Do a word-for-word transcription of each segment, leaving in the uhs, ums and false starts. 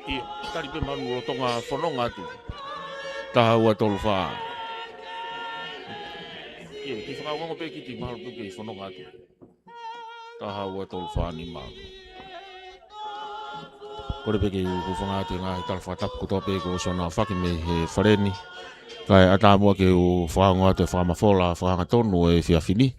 ʻIo, tali pē malu lolotonga fononga atu. Taha ua tolu fā. ʻIo, kiʻi fakaongoongo pē kiʻi malu pē kiʻi fononga atu. Taha ua tolu fā nima. Kole pē ke u hūfanga atu he ngaahi tala fakatapu kotoa pē kuo ʻosi hono aofaki mei he fale ni. Kae ʻatā muʻa ke u fakaongo atu e fakamafola fakahangatonu ʻo e efiafi ni.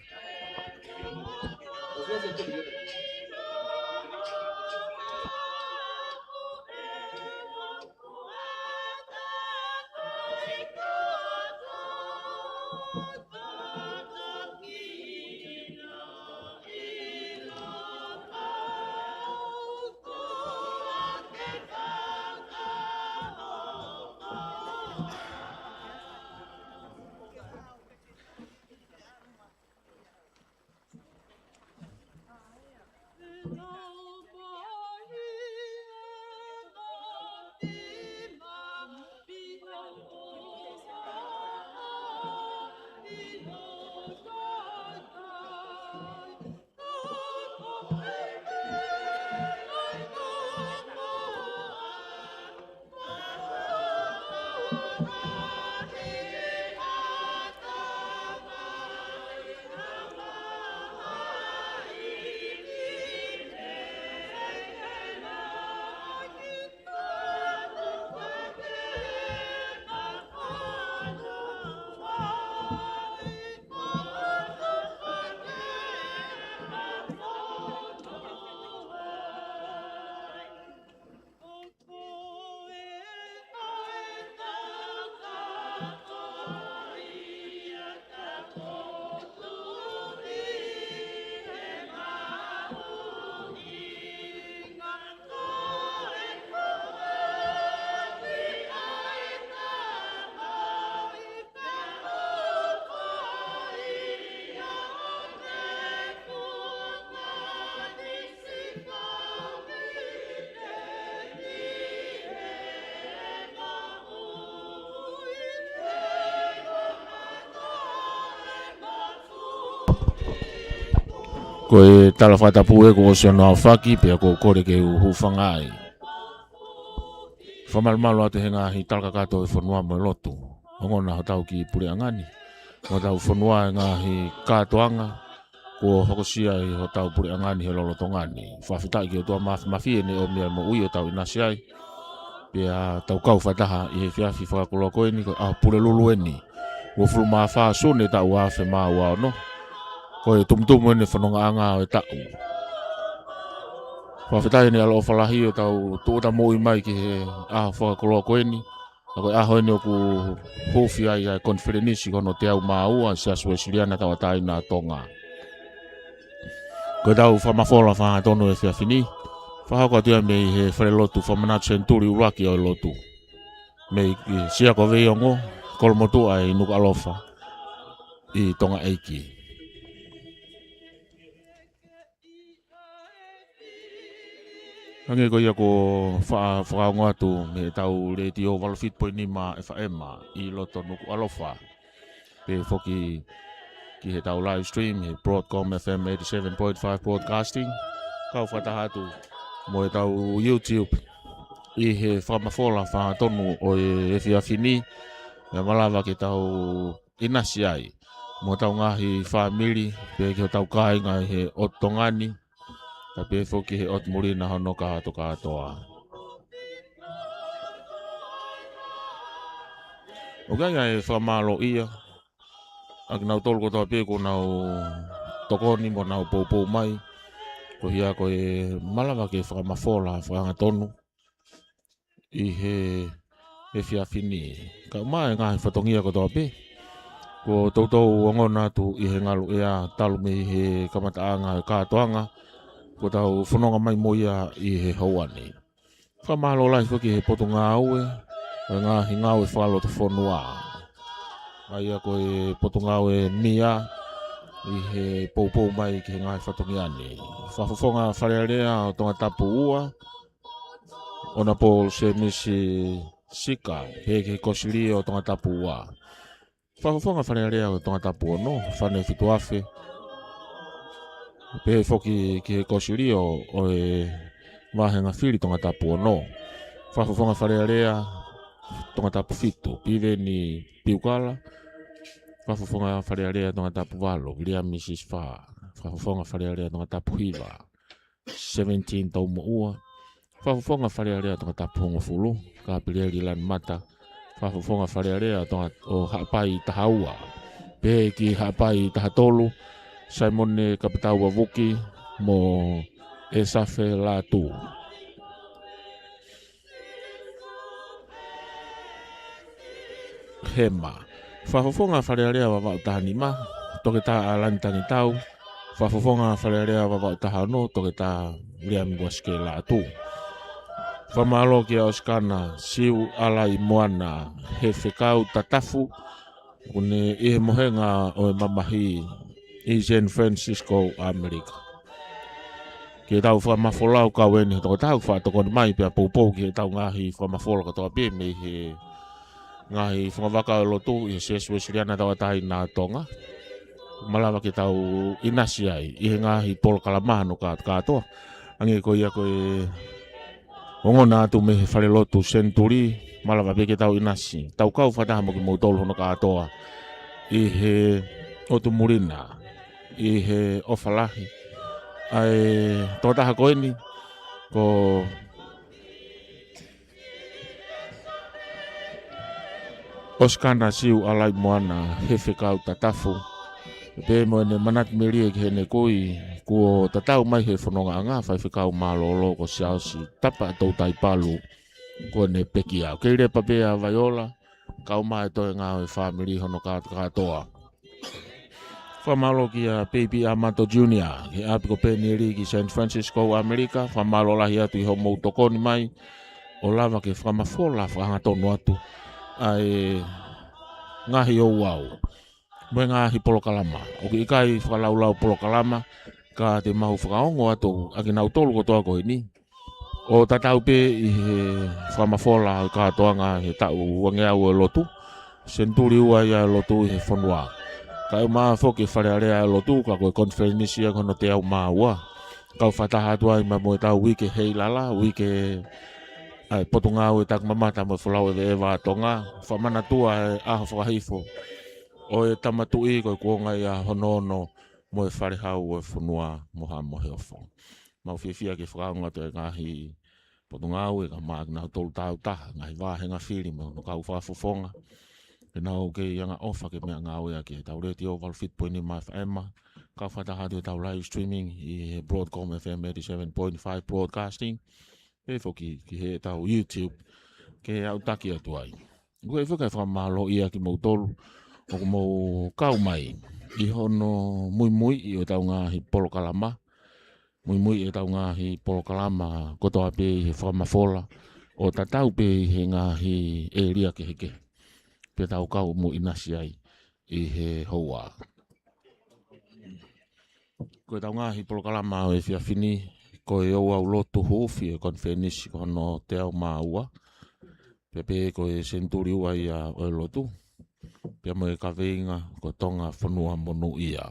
Ko e tala fakatapu ē kuo ʻosi hono aofaki, pea ʻoku ou kole ke u hūfanga ai. Fakamalumalu atu he ngaahi tala kakato ʻo e fonua mo e lotu. Ongona hotau kiʻi puleʻanga ni. Mo hotau fonua he ngaahi kātoanga kuo hokosia ʻe hotau puleʻanga ni he lolotonga ni. Fakafetaʻi ki he ʻOtua Māfimafi ʻene ʻomi ʻa e moʻui ʻo tau ʻinasi ai. Pea tau kau fakataha ʻi he efiafi fakakoloa ko eni, ko e ʻaho Pulelulu eni. Uofulu mā fā Sune taʻu ua afe mā ua ono. Ko e tumutumu eni e fonongaʻanga ʻo e taʻu. Fakafetaʻi ʻene ʻaloʻofa lahi ʻo tau tūʻuta moʻui mai ki he ʻaho fakakoloa ko eni. Ka ko e ʻaho eni ʻoku huufi ai ʻa e konifelenisi ko hono teau mā ua ʻa e Siasi Uēsiliana Tauʻatāina ʻo Tonga. Ko ʻetau fakamafola fakahangatonu he efiafi ni, fakahoko atu ia mei he falelotu Fakamanatu Senituli ʻUluaki ʻo e Lotu, mei Siakoveiongo, Kolomotuʻa ʻi Nukuʻalofa ʻi Tonga ʻEiki. Hangē ko ia kuo fa-, fakaongo atu mei heʻetau letiō valu fitu poini nima F M ʻi loto Nukuʻalofa. Pehē foki ki heʻetau live stream he Broadcom F M eighty-seven point five Broadcasting. Kau fakataha atu mo ʻetau YouTube ʻi he fakamafola fakahangatonu ʻo e efiafi ni. Pea malava ke tau ʻinasi ai mo hotau ngaahi fāmili, pea ki hotau kāinga ʻi he ʻotu Tonga ni, kae pehē foki ki he ʻotu muli na hono kātokātoa. ʻOku ʻi ai e fakamālōʻia ʻa kinautolu kotoa pē kuo nau tokoni mo nau poupou mai, ko ia ko e malava ke fakamafola fakahangatonu ʻi he efiafi ni. Kae ʻumaʻā e ngaahi fatongia kotoa pē kuo toutou ongona atu ʻi he ngaluʻea talu mei he kamataʻanga e kātoanga kuo tau fononga mai mo ia ʻi he houa ni. Fakamālō lahi foki he Potungāue ʻo e Ngaahi Ngāue Fakalotofonua, ʻa ia ko e Potungāue M I A, ʻi he poupou mai ki he ngaahi fatongia ni. Fakafofonga Fale Alea ʻo Tongatapu ua, ʻOnapō Semisi Sika, pehē ki he Kōsilio ʻo Tongatapu ua. Fakafofonga Fale Alea ʻo Tongatapu ono, Fane Fituafe, pehē foki ki he Kōsilio ʻo e Vāhenga Fili Tongatapu ono. Fakafofonga Fale Alea Tongatapu fitu, Piveni Piukala. Fakafofonga Fale Alea Tongatapu valu, Viliami Sisifā. Fakafofonga Fale Alea Tongatapu hiva, Seventeen Toumoʻua. Fakafofonga Fale Alea Tongatapu hongofulu, Kapilieli Lanumata. Fakafofonga Fale Alea Tonga ʻo Haʻapai taha ua, pehē ki Haʻapai taha tolu, Saimone Kapitau Avuki mo ʻEsafe Lātū. Hema. Fakafofonga Fale Alea Vavaʻu taha nima, Toketā ʻAlani Tangitau. Fakafofonga Fale Alea Vavaʻu taha ono, Toketā Viliami Uasike Lātū. Fakamālō kia ʻOsikana Siu ʻAlai Moana Hefekau Tatafu, ʻoku ne ʻi he mohenga ʻo e mamahi ʻi San Francisco, ʻAmelika. Ke tau fakamafola ʻo kau eni he toko taha ʻoku faʻa tokoni mai pea poupou ki heʻetau ngaahi fakamafola kotoa pē mei he ngaahi fungavaka ʻo e lotu ʻi he Siasi Uesiliana Tauʻatāina ʻo Tonga. Malava ke tau ʻinasi ai ʻi he ngaahi polokalama hono kā-, kātoa. Hangē ko ia ko e ongona atu mei he falelotu Senituli, malava pē ke tau ʻinasi. Tau kau fakataha mo kimoutolu hono kātoa ʻi he ʻotu muli na, ʻi he ʻofa lahi. ʻA e tokotaha ko eni, ko ʻOsikana Siu ʻAlai Moana Hefekau Tatafu. Pea mo ʻene manatu melie ki heʻene kui, kuo tatau mai he fonongaʻanga, faifekau mālōlō ko Siaosi Tapa Toutai Palu, kuo ne pekia. ʻOku kei lepa pē ʻa Vaiola, kau mai e toenga ʻo e fāmili hono kā-, kātoa. Fakamālō kia Baby Amato Junior, he ʻapi ko Penieli ki San Francisco, ʻAmelika. Fakamālō lahi atu ʻi hoʻomou tokoni mai ʻo lava ke fakamafola fakahangatonu atu ʻa e ngaahi ouau mo e ngaahi polokalama. ʻOku ʻikai fakalaulau polokalama, ka te mau fakaongo atu ʻa kinautolu kotoa ko eni ʻo tatau pē ʻi he fakamafola ʻo e kātoanga he taʻu uangeau ʻo e lotu. Senituli ua ia ʻo e lotu ʻi he fonua. Kae ʻumaʻā foki e Fale Alea ʻo e lotu, ka ko e konifelenisi ia ko hono teau mā ua. Kau fakataha atu ai mo ʻetau uike heilala, uike ʻa e Potungāue Takimamata mo e Folau ʻEveʻeva ʻa Tonga. Fakamanatua e ʻaho fakahifo ʻo e Tama Tuʻi, ko e kuonga ia hono ono, mo e Fale Hau ʻo e fonua mo Haʻa Moheofo. Mau fiefia ke fakaongo atu e ngaahi potungāue kae ʻumaʻā kinautolu tāutaha, ngaahi vāhenga fili mo hono kau fakafofonga. Ke nau kei angaʻofa ke meʻangāueʻaki ʻetau Letiō valu fitu poini nima F M. Kau fakataha atu ʻetau live streaming ʻi he Broadcom F M eighty-seven point five Broadcasting. Pehē foki ki heʻetau YouTube ke aʻutaki atu ai. ʻOku ou fie fakamālōʻia kimoutolu ʻoku mou kau mai ʻi hono muimuiʻi ʻo ʻetau ngaahi polokalama. Muimuiʻi ʻetau ngaahi polokalama kotoa pē ʻi he fakamafola ʻo tatau pē ʻi he ngaahi ʻēlia kehekehe. Pea tau kau mo ʻinasi ai ʻi he houa. Ko ʻetau ngaahi polokalama ʻo e efiafi ni, ko e ouau lotu huufi ʻo e konifelenisi ko hono teau mā ua. Pea pehē ko e senituli ua ia ʻo e lotu. Pea mo e kaveinga ko Tonga Fonua Monūʻia.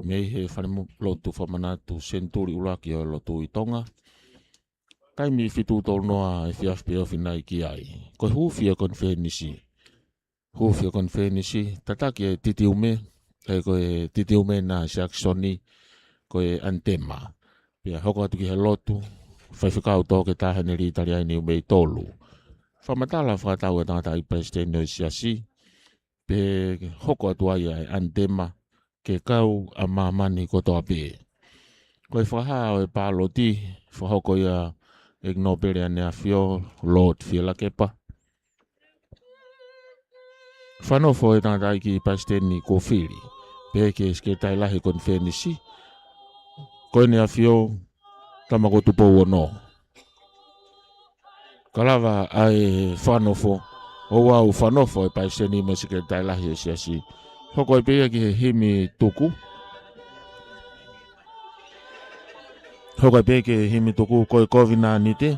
Mei he fale mo-, lotu fakamanatu senituli ʻuluaki ʻo e lotu ʻi Tonga. Taimi fitu tolu noa efiafi pē ofi nai ki ai. Ko e huufi ʻo e konifelenisi. Huufi ʻo e konifelenisi, tataki e titiume, ʻa ia ko e titiume na Siakisoni, ko e ʻanitema. Pea hoko atu ki he lotu, faifekau Toketā Heneli Taliai Niumei tolu. Fakamatala fakatau ʻa e tangataʻeiki palesiteni ʻo e siasi, pea hoko atu ai ʻa e ʻanitema, Ke Kau ʻa Māmani Kotoa Pē. Ko e fakahā ʻo e pāloti, fakahoko ia ʻe he ʻEiki Nōpele ʻAneafió, Lord Fielakepa. Fakanofo e tangataʻeiki palesiteni kuo fili, pehē ki he sekelitali lahi konifelenisi, ko ʻAneafió Tama ko Tupou Ono. Ka lava ʻa e fakanofo, ouau fakanofo e palesiteni mo e sekelitali lahi ʻo e siasi. Hoko ai pē ia ki he himi tuku. Hoko ai pē ki he himi tuku, ko e kovinānite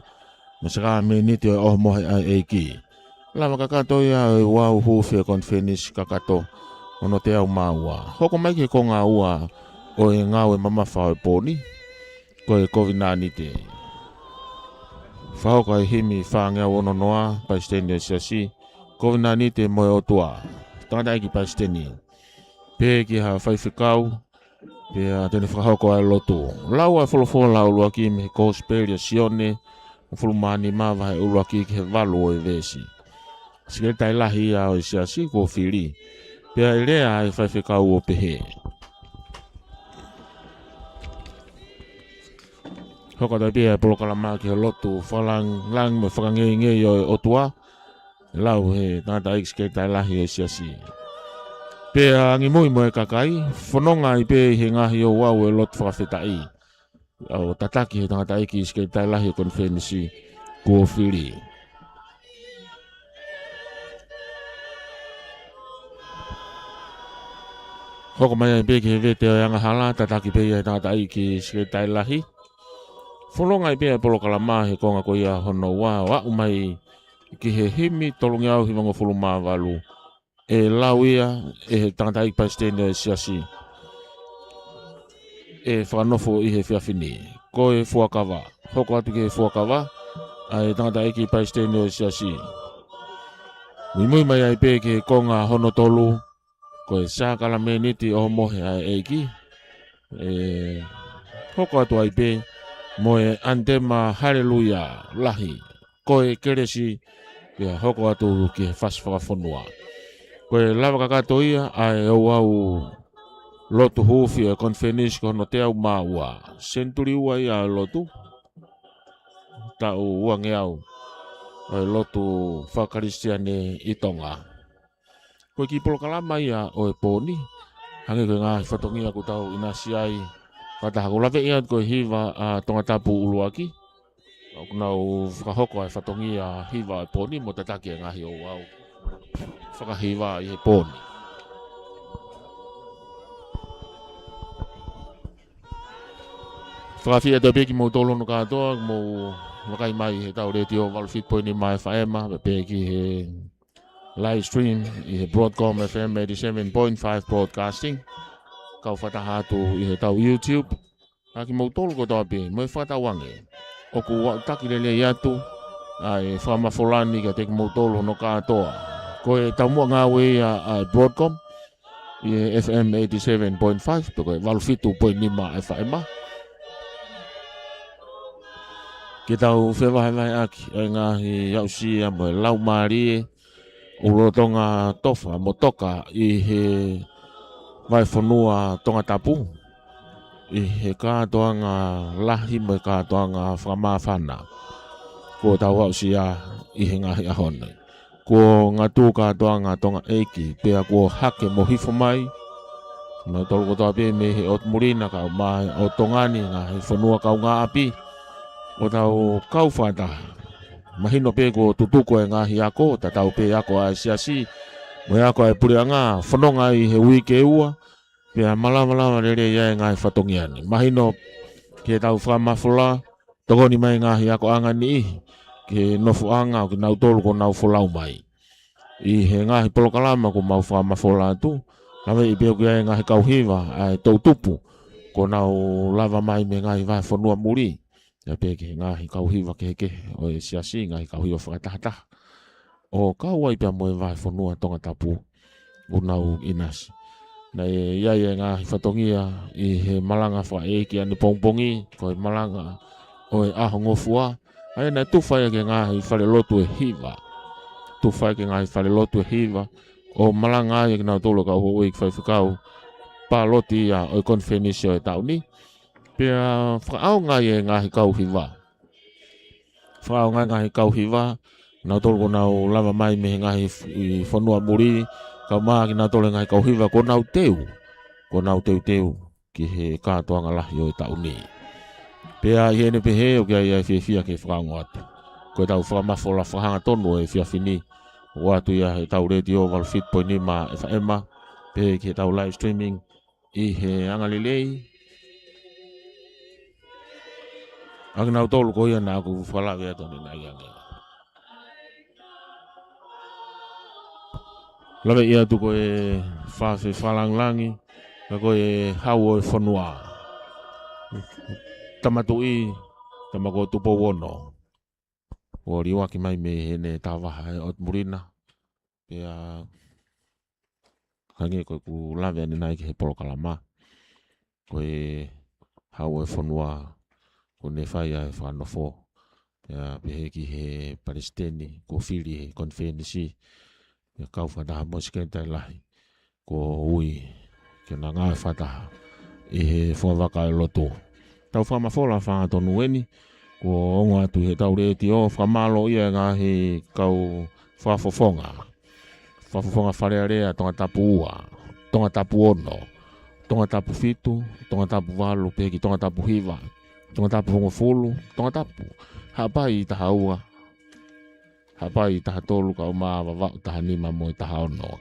mo e sākalameniti ʻo e ʻohomohe ʻa e ʻEiki. Lava kakato ia ʻa e ouau huufi ʻo e konifelenisi kakato hono teau mā ua. Hoko mai ki he konga ua ʻo e ngāue mamafa ʻo e pō ni, ko e kovinānite. Pea hoko ʻa e himi fāngeau ono noa, Palesiteni ʻo e Siasi, Kovinānite mo e ʻOtua. Tangataʻeiki Palesiteni. Pehē ki ha faifekau, pea te ne fakahoko ʻa e lotu. Lau ʻa e folofola ʻuluaki mei he Kosipeli ʻa Sione, hongofulu mā nima, vahe ʻuluaki ki he valu ʻo e veesi. Sekelitali Lahi ia ʻo e Siasi kuo fili. Pea ʻe lea ʻa e faifekau ʻo pehē. Hoko atu ai pē ʻa e polokalama ki he lotu fakalāngilangi mo fakangeingei ʻo e ʻOtua. Lau he tangataʻeiki Sekelitali Lahi ʻo e Siasi. Pea angimui mo e kakai, fononga ai pē ʻi he ngaahi ouau ʻo e lotu fakafetaʻi. ʻO tataki he tangataʻeiki Sekelitali Lahi ʻo e Konifelenisi kuo fili. Hoko mai ai pē ki he vete ʻo e angahala, tataki pē ia he tangataʻeiki Sekelitali Lahi. Fononga ai pē ʻa e polokalama he konga ko ia hono ua ʻo aʻu mai ki he himi tolungeau hivangofulu mā valu. ʻE lau ia ʻe he tangataʻeiki Palesiteni ʻo e Siasi. ʻE fakanofo ʻi he efiafi ni. Ko e fuakava. Hoko atu ki he fuakava ʻa e tangataʻeiki Palesiteni ʻo e Siasi. Muimui mai ai pē ki he konga hono tolu. Ko e sākalamēniti ʻo e mohe ʻa e ʻEiki. ʻE hoko atu ai pē mo e ʻanitema Haleluia lahi. Ko e kelesi, pea hoko atu ki he fasi fakafonua. Ko e lava kakato ia ʻa e ouau lotu huufi ʻo e Konifelenisi ko hono teau mā ua. Senituli ua ia ʻo e lotu. Taʻu uangeau ʻo e lotu fakakalisitiane ʻi Tonga. Ko e kiʻi polokalama ia ʻo e pō ni, hangē ko e ngaahi fatongia kuo tau ʻinasi ai. Fakataha ʻoku laveʻi atu ko e hiva ʻa Tongatapu ʻuluaki. ʻOku nau fakahoko ʻa e fatongia hiva ʻo e pō ni mo tataki ʻa e ngaahi ouau fakahiva ʻi he pō ni. Fakafetaʻi atu pē kimoutolu hono kātoa, mou vakai mai he tau letiō valu fitu poini nima F M, pea pehē ki he live stream ʻi he Broadcom F M eighty-seven point five Broadcasting. Kau fakataha atu ʻi he tau YouTube. Ka kimoutolu kotoa pē, mo e fakatauange. ʻOku ou taki lelei atu ʻa e fakamafola ni kiate kimoutolu hono kātoa. Ko e taumuʻa ngāue ia ʻa e Broadcom ʻi he F M eighty-seven point five, pe ko e valu fitu poini nima F M. Ke tau fevahevaheʻaki ʻa e ngaahi aʻusia mo e laumālie ʻoku lolotonga tofa mo toka ʻi he vahefonua Tongatapu, ʻi he kātoanga lahi mo e kātoanga fakamāfana kuo tau aʻusia ʻi he ngaahi ʻaho ni. Kuo ngatū kātoanga Tonga ʻeiki, pea kuo hake mo hifo mai. Nautolu kotoa pē mei he ʻotu muli na kau mai ʻo Tonga ni, ngaahi fonua kaungāʻapi. ʻO tau kau fakataha. Mahino pē kuo tutuku e ngaahi ako, tatau pē ako ʻa e Siasi, mo e ako ʻa e Puleʻanga, fononga ʻi he uike ʻe ua, pea malamalama lelei ai e ngaahi fatongia ni. Mahino ki he tau fakamafola, tokoni mai ngaahi akoʻanga niʻihi ki he nofoʻanga ʻo kinautolu kuo nau folau mai. ʻI he ngaahi polokalama kuo mau fakamafola atu, laveʻi pē ʻoku ʻi ai e ngaahi kau hiva ʻa e toʻutupu kuo nau lava mai mei he ngaahi vahefonua muli. Pea pehē ki he ngaahi kau hiva kehekehe ʻo e Siasi, ngaahi kau hiva fakatahataha. ʻO kau ai pea mo e vahefonua Tongatapu ʻoku nau ʻinasi. Naʻe ʻi ai e ngaahi fatongia ʻi he malanga fakaʻeiki ʻanepongipongi, ko e malanga ʻo e ʻaho ngofua. ʻA ia naʻe tufa ia ki he ngaahi falelotu ʻe hiva. Tufa ia ki he ngaahi falelotu ʻe hiva. ʻO malanga ai kinautolu kau houʻeiki faifekau pāloti ia ʻo e konifelenisi ʻo e taʻu ni. Pea fakaʻaonga ai e ngaahi kau hiva. Fakaʻaonga e ngaahi kau hiva, nautolu kuo nau lava mai mei he ngaahi f-, ʻi fonua muli, kau mai kinautolu e ngaahi kau hiva kuo nau teu, kuo nau teuteu ki he kātoanga lahi ʻo e taʻu ni. Pea ʻi heʻene pehē ʻoku ʻi ai e fiefia ke fakaongo atu. Ko e tau fakamafola fakahangatonu ʻo e efiafi ni, ʻoatu ia he tau letiō valu fitu poini nima F M, pehē ki he tau live streaming, ʻi he angalelei ʻa kinautolu ko ia naʻa ku fakalave atu ʻanenai ange. Laveʻi atu ko e Fafe Fakalāngilangi, ka ko e Hau ʻo e Fonua. Tama Tuʻi, Tama ko Tupou Ono. Kuo liuaki mai mei heʻene tauvaha ʻi ʻOtu Mulina. Pea hangē ko ʻeku lave ʻanenai ki he polokalama, ko e Hau ʻo e Fonua kuo ne fai ʻa e fakanofo. Pea pehē ki he palesiteni kuo fili he konifelenisi, pea kau fakataha mo e sekelitali lahi, kuo ui ke na ngāue fakataha ʻi he fua vaka ʻo e lotu. Tau fakamafola fakahangatonu eni, kuo ongo atu ʻi heʻetau letiō, fakamālō ia e ngaahi kau fakafofonga. Fakafofonga Fale Alea, Tongatapu ua, Tongatapu ono, Tongatapu fitu, Tongatapu valu, pehē ki Tongatapu hiva, Tongatapu hongofulu, Tongatapu Haʻapai taha ua, Haʻapai taha tolu, Kaumaʻa, Vavaʻu taha nima mo e taha ono.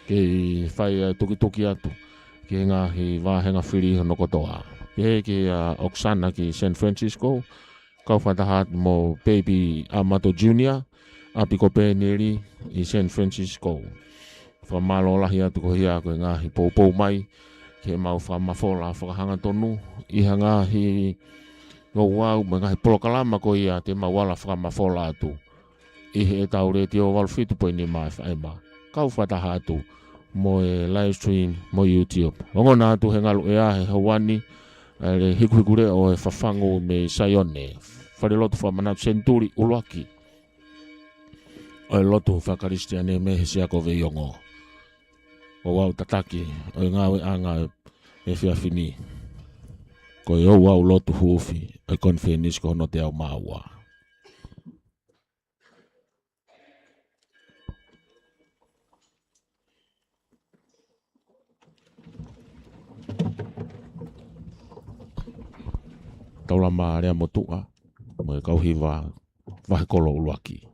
Kei fai ʻa e tukituki atu ki he ngaahi vāhenga fili hono kotoa. Pehē kia Oksana ki San Francisco, kau fakataha atu mo Baby Amato Junior, ʻapi ko Pēneli ʻi San Francisco. Fakamālō lahi atu ko ia ko e ngaahi poupou mai ki heʻemau fakamafola fakahangatonu ʻi he ngaahi ouau mo e ngaahi polokalama ko ia te mau ala fakamafola atu ʻi heʻetau letiō valu fitu poini nima F M, kau fakataha atu mo e live stream mo YouTube. Ongona atu he ngalu ʻea he houa ni ʻa e hikuhikuleʻo ʻo e fafangu mei Saione, Falelotu Fakamanatu Senituli ʻUluaki ʻo e lotu fakakalisitiane mei he Siasi ko Veiongo. Ouau tataki ʻo e ngāueʻanga ʻo e efiafi ni, ko e ouau lotu huufi ʻo e konifelenisi ko hono teau mā ua. Taulama Lea Motuʻa mo e kau hiva Vahekolo ʻUluaki.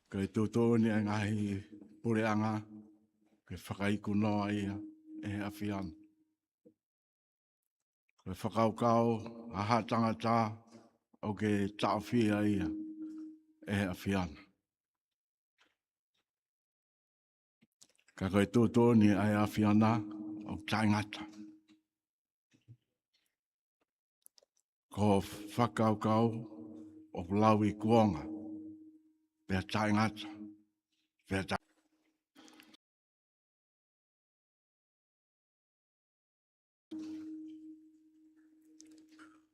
Ko e tuʻutuʻuni ʻa e ngaahi puleʻanga ke fakaikunoa ia ʻe he ʻAfiona. Ko e fakakaukau ʻa ha tangata ʻoku ke taʻofia ia ʻe he ʻAfiona. Ka ko e tuʻutuʻuni ʻa e ʻAfiona ʻoku taʻengata. Ko e fakakaukau ʻoku lauikuonga, pea taʻengata, pea ta-,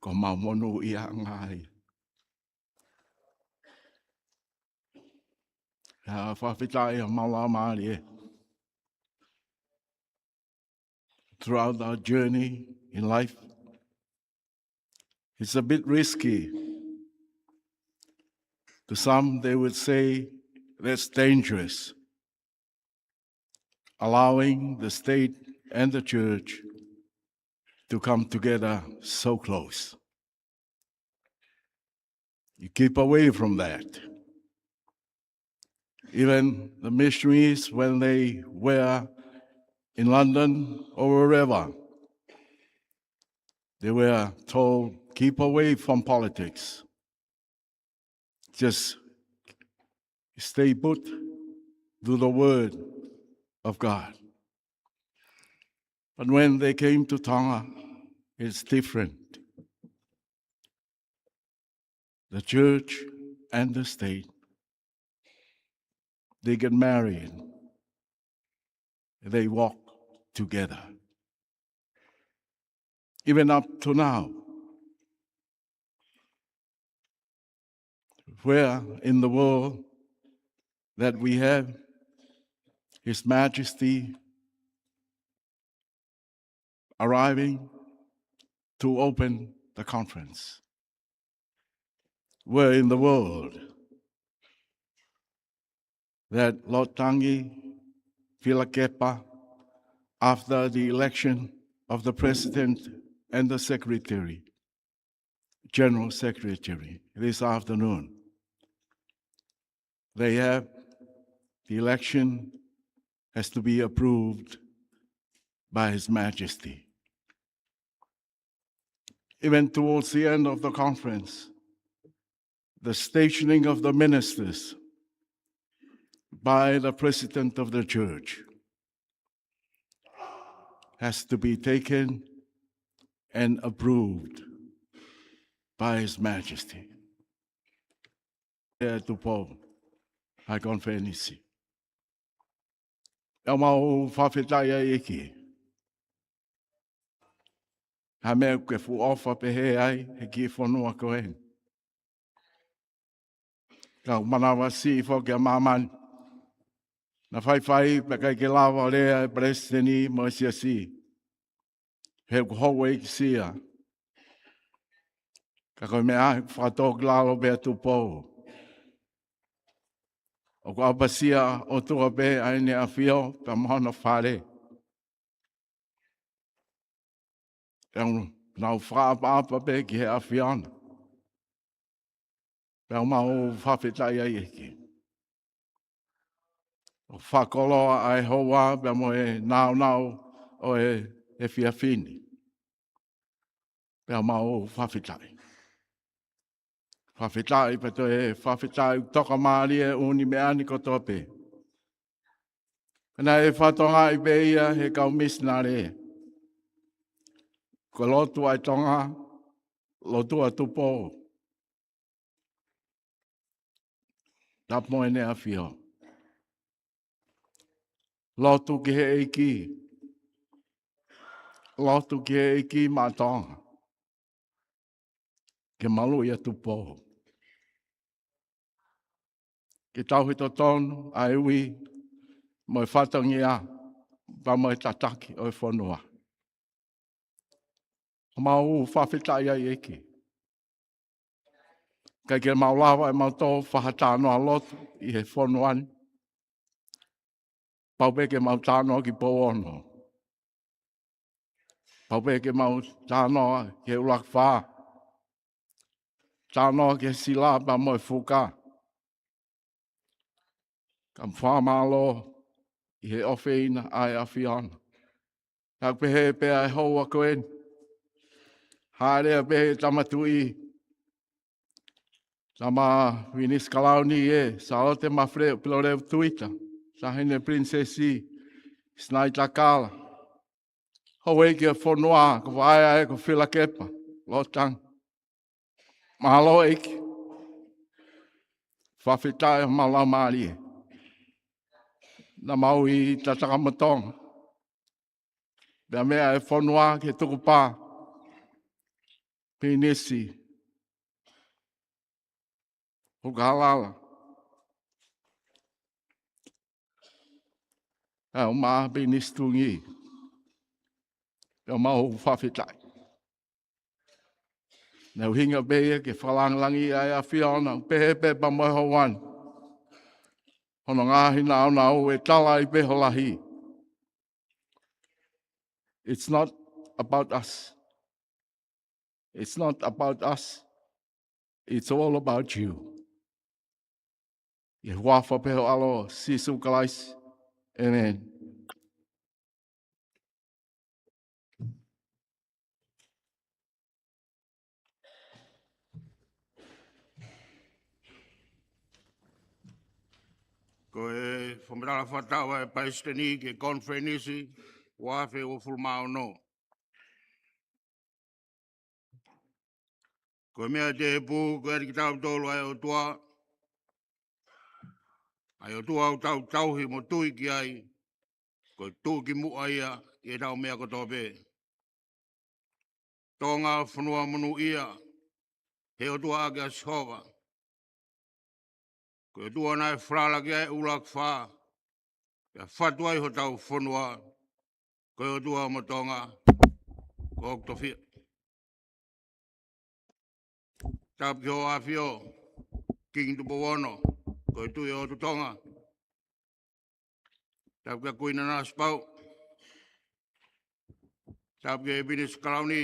ko homau monūʻiaʻanga ia. ʻIo, fakafetaʻi ʻa e Laumālie. Throughout our journey in life, it's a bit risky. To some, they would say that's dangerous, allowing the state and the church to come together so close. You keep away from that. Even the missionaries, when they were in London or wherever, they were told, "Keep away from politics. Just stay put to the word of God." But when they came to Tonga, it's different. The church and the state, they get married. They walk together. Even up to now, where in the world that we have His Majesty arriving to open the conference? Where in the world that Lord Tangi Filakepa, after the election of the president and the secretary, general secretary, this afternoon, they have, the election has to be approved by His Majesty. Even towards the end of the conference, the stationing of the ministers by the president of the church has to be taken and approved by His Majesty. ʻE Tupou, ʻa e konifelenisi. ʻOku mau fakafetaʻi ʻEiki. Ha meʻa ʻoku ke fuʻu ʻofa pehē ai he kiʻi fonua ko eni. Ka ʻoku manavasiʻi foki ʻa māmani. Naʻa faifai pea ʻikai ke lava lea ʻa e palesiteni mo e siasi. He ʻoku hou ʻEiki sia. Ka ko e meʻa ʻoku fakatōkilalo pē ʻa Tupou. ʻOku ʻapasia ʻOtua pē ʻa ʻEne ʻAfio pea mo Hono fale. ʻOku nau fakaʻapaʻapa pē ki he ʻAfiona. Pea ʻoku mau fakafetaʻi ai ʻEiki. ʻOku fakakoloa ʻa e houa pea mo e nāunau ʻo e, e efiafi ni. Pea ʻoku mau fakafetaʻi. Fakafetaʻi pea toe fakafetaʻi ʻoku tokamālie ʻa e ʻū meʻa ni kotoa pē. Naʻe fakatokangaʻi pē ia he kau misinale. Ko e lotu ʻa e Tonga, lotu ʻa Tupou. Tapu mo ʻEne ʻAfio. Lotu ki he ʻEiki. Lotu ki he ʻEiki maʻa Tonga. Ke maluʻi ʻa Tupou. Ke tauhi totonu ʻa e ui mo e fatongia pea mo e tataki ʻo e fonua. ʻOku mau fakafetaʻi ai ʻEiki. ʻIkai ke mau lava ʻe mau tō fakatalanoa lotu ʻi he fonua ni. Pau pē ke mau talanoa ki Pouono. Pau pē ke mau talanoa ki he ʻUluaki Fā. Talanoa ki he Sila pea mo e Fuka. Ka mau fakamālō ʻi he ʻofeina ʻa e ʻAfiona. Ka ʻoku pehē pē ʻa e houa ko eni. Hāʻele pē ʻa e Tama Tuʻi, Tama Vinisi Kalauni ē, Sālote Mafileʻo Pilolevu Tuita, Taʻahine Pilinisesi Sinaitakala. Houʻeiki ʻo e fonua, ko Vaea ē, ko Filakepa Lotanga. Mālō ʻEiki. Fakafetaʻi homau laumālie. Naʻa mau ʻi Tatakamotonga. Pea meʻa e fonua ke tukupā. Pilinisi Hukalala. ʻA e ʻUmaʻā Pilinisi Tuʻi. Pea mau fakafetaʻi. Naʻe ʻuhinga pē ia ke fakalāngilangiʻi ʻa e ʻAfiona, pehē pē pea mo e houa ni. Hono ngaahi nāunau ʻe tala ai pē ho lahi. It's not about us. It's not about us. It's all about you. ʻI he huafa pē ho ʻAlo, Sīsū Kalaisi. ʻĒmeni. Ko e fakamatala fakataʻu ʻa e Palesiteni ki he konifelenisi ua afe uofulu mā ono. Ko e meʻa tēpū, ko e ʻiate kitautolu ʻa e ʻOtua, ʻa e ʻOtua ʻoku tau tauhi mo tui ki ai, ko e tuʻukimuʻa ia ʻi heʻetau meʻa kotoa pē. Tonga, fonua monūʻia, he ʻOtua ʻaki ʻa Sihova. Ko e ʻOtua naʻe falala ki ai e ʻUluaki Fā, pea fatu ai hotau fonua, ko e ʻOtua mo Tonga, ko hoku tofiʻa. Tapu ki hoʻo ʻAfio, Kingi Tupou Ono, ko e Tuʻi ʻo Tonga. Tapu kia Kuini Nanasipauʻu. Tapu ki he Pilinisi Kalauni,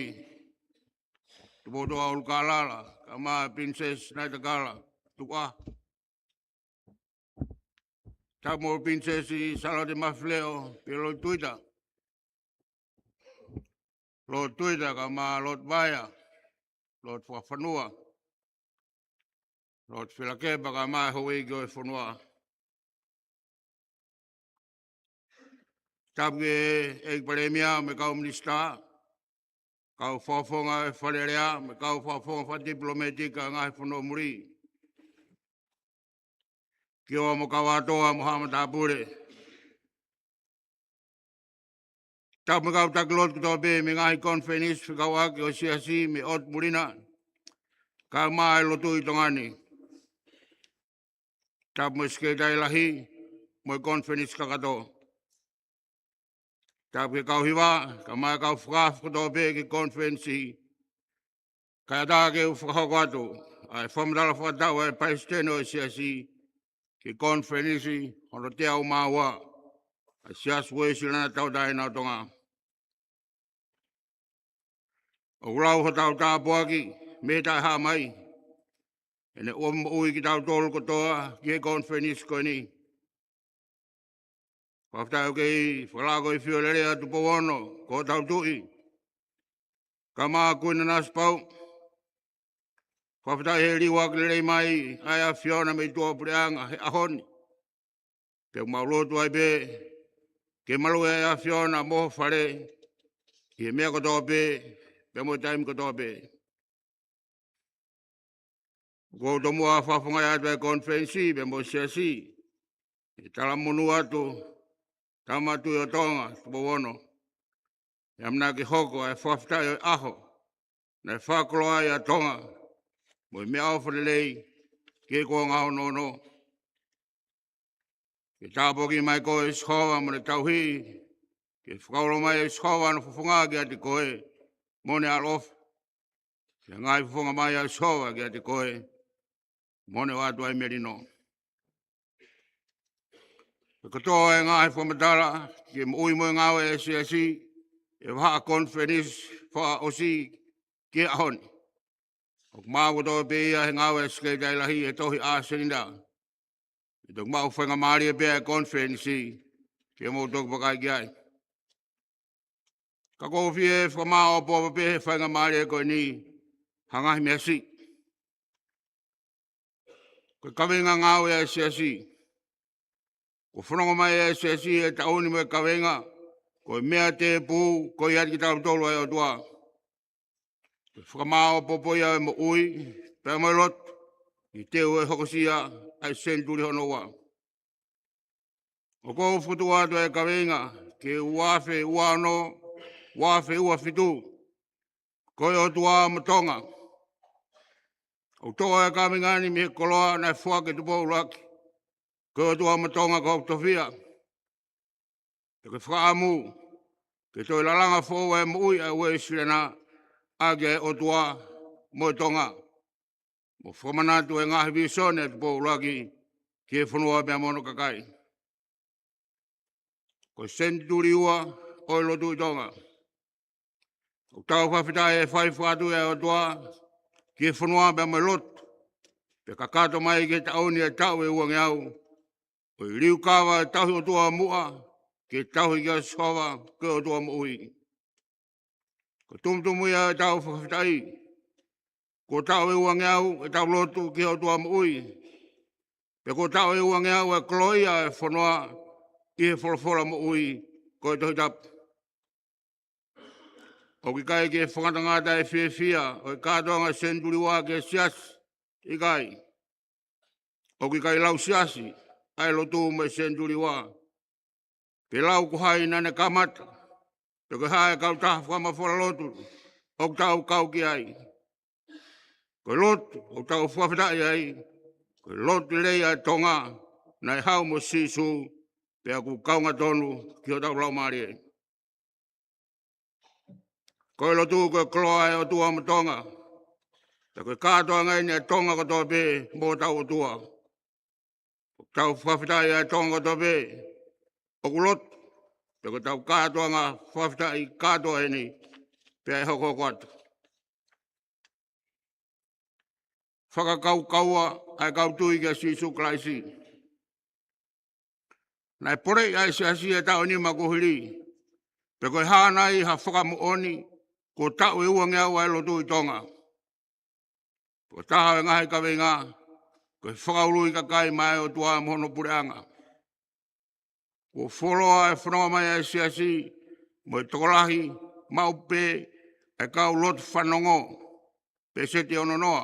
Tupoutoʻa ʻUlukalala, kae ʻumaʻā e Pilinisesi Sinaitakala, Tuʻa. Tapu mo Pilinisesi Sālote Mafileʻo Pilolevu Tuita. Lord Tuita kae ʻumaʻā Lord Vaea, Lord Fakafanua, Lord Filakepa kae ʻumaʻā e houʻeiki ʻo e fonua. Tapu ki he ʻEiki Palēmia mo e kau minisitā, kau fakafofonga ʻo e Fale Alea, mo e kau fakafofonga fakatipilometika ʻa e ngaahi fonua muli. Kioa mo Kauatoa mo Haʻa Matāpule. Tapu mo e kau taki lotu kotoa pē mei he ngaahi konifelenisi fekauʻaki ʻo e Siasi mei ʻotu muli na, kae ʻumaʻā e lotu ʻi Tonga ni. Tapu mo e Sekelitali Lahi mo e konifelenisi kakato. Tapu ki he kau hiva, kae ʻumaʻā e kau fakafofonga kotoa pē ki he konifelenisi. Kae ʻatā ke u fakahoko atu ʻa e fakamatala fakataʻu ʻa e Palesiteni ʻo e Siasi ki he konifelenisi hono teau mā ua ʻa e Siasi Uēsiliana Tauʻatāina ʻo Tonga. ʻOku lau hotau tāpuaki mei he taʻehāmai, ʻi heʻene ʻomi moʻui kitautolu kotoa ki he konifelenisi ko eni. Fakafetaʻi ʻoku kei fakalako ʻi he ʻAfio Lelei ʻa Tupou Ono, ko hotau Tuʻi, kae ʻumaʻā Kuini Nanasipauʻu. Fakafetaʻi he liuaki lelei mai ʻa e ʻAfiona mei tuʻapuleʻanga he ʻaho ni. Pea ʻoku mau lotu ai pē ke maluʻi ʻa e ʻAfiona mo ho fale ʻi he meʻa kotoa pē, pea mo e taimi kotoa pē. ʻOku ou tomuʻa fakafofongaʻi atu ʻa e konifelenisi pea mo e Siasi, ʻi he talamonū atu, Tama Tuʻi ʻo Tonga, Tupou Ono. ʻE ʻamanaki ke hoko ʻa e fakafetaʻi ʻo e ʻaho naʻe fakakoloa ai ʻa Tonga mo e meʻaʻofa lelei ki he kuonga ono ono. Ke tāpuakiʻi mai koe ʻe Sihova mo ʻene tauhi, ke fakaulo mai ʻe Sihova hono fofonga kiate koe mo ʻene ʻaloʻofa. Ke ngaahi fofonga mai ʻa Sihova kiate koe mo ʻene ʻoatu ai melino. Ko e kotoa e ngaahi fakamatala ki he moʻui mo e ngāue ʻa e Siasi ʻi he vahaʻa konifelenisi fakaʻosi ki he ʻaho ni, ʻoku maʻu kotoa pē ia he ngāue ʻa e Sekelitali Lahi he tohi ʻa Senita. ʻE toki maʻu faingamālie pē ʻa e konifelenisi ke mou toki vakai ki ai. Ka ʻoku ou fie fakamāʻopoʻopo pē he faingamālie ko eni ha ngaahi meʻa siʻi. Ko e kaveinga ngāue ʻa e Siasi. Kuo fononga mai ʻa e Siasi he taʻu ni mo e kaveinga, ko e meʻa tēpū, ko ia ʻiate kitautolu ʻa e ʻOtua. Ko e fakamāʻopoʻopo ia ʻo e moʻui pea mo e lotu, ʻi he teu ʻo e hokosia ʻa e senituli hono ua. ʻOku ou fokotuʻu atu ʻa e kaveinga ki he ua afe ua ono, ua afe ua fitu, ko e ʻOtua mo Tonga. ʻOku toʻo ʻa e kaveinga ni mei he koloa naʻe foaki ʻe Tupou ʻUluaki, ko e ʻOtua mo Tonga ko hoku tofiʻa. Pea ko e fakaʻamu ke toe lalanga foʻou ʻa e moʻui ʻa e Uēsiliana ʻaki ʻa e ʻOtua mo e Tonga, mo fakamanatu ʻa e ngaahi vīsone ʻa Tupou ʻUluaki ki he fonua pea mo hono kakai. Ko e senituli ua ʻo e lotu ʻi Tonga. ʻOku tau fakafetaʻi he fai fakatui ʻa e ʻOtua ki he fonua pea mo e lotu, pea kakato mai ki he taʻu ni ʻa e taʻu ʻe uangeau, ʻo e liukava ʻo e tauhi ʻOtua muʻa ki he tauhi kia Sihova ko e ʻOtua moʻui. Ko e tumutumu ia ʻo ʻetau fakafetaʻi. Kuo taʻu ʻe uangeau ʻetau lotu ki he ʻOtua moʻui, pea kuo taʻu ʻe uangeau ʻa e koloa ʻa e fonua ʻi he folofola moʻui ko e Tohi Tapu. ʻOku ʻikai ke fakangatangata ʻa e fiefia ʻo e kātoanga senituli ua ki he Siasi, ʻikai. ʻOku ʻikai lau Siasi ʻa e lotu mo e senituli ua, pe lau ko hai naʻa ne kamata, pe ko e hā e kautaha fakamafola lotu ʻoku tau kau ki ai. Ko e lotu ʻoku tau fakafetaʻi ai, ko e lotu lelei ʻa Tonga naʻe haʻu mo Sīsū, pea ʻoku kaunga tonu ki hotau laumālie. Ko e lotu ko e koloa ʻa e ʻOtua mo Tonga. Pea ko e kātoanga eni ʻa Tonga kotoa pē mo hotau ʻOtua. ʻOku tau fakafetaʻi ʻa Tonga kotoa pē ʻoku lotu, pea ko hotau kātoanga fakafetaʻi kātoa eni pea ʻe hokohoko atu. Fakakaukaua ʻa e kau tui kia Sīsū Kalaisi. Naʻe poleʻi ʻa e Siasi he taʻu ʻe nima kuo hili, pe ko e hā nai ha fakamoʻoni kuo taʻu ʻe uangeau ʻa e lotu ʻi Tonga. Ko e taha ʻo e ngaahi kaveinga, ko e fakaului kakai maʻa e ʻOtua mo hono puleʻanga. Kuo fuoloa e fononga mai ʻa e Siasi mo e tokolahi maʻu pē ʻa e kau lotu fanongo, peseti ʻe ono noa,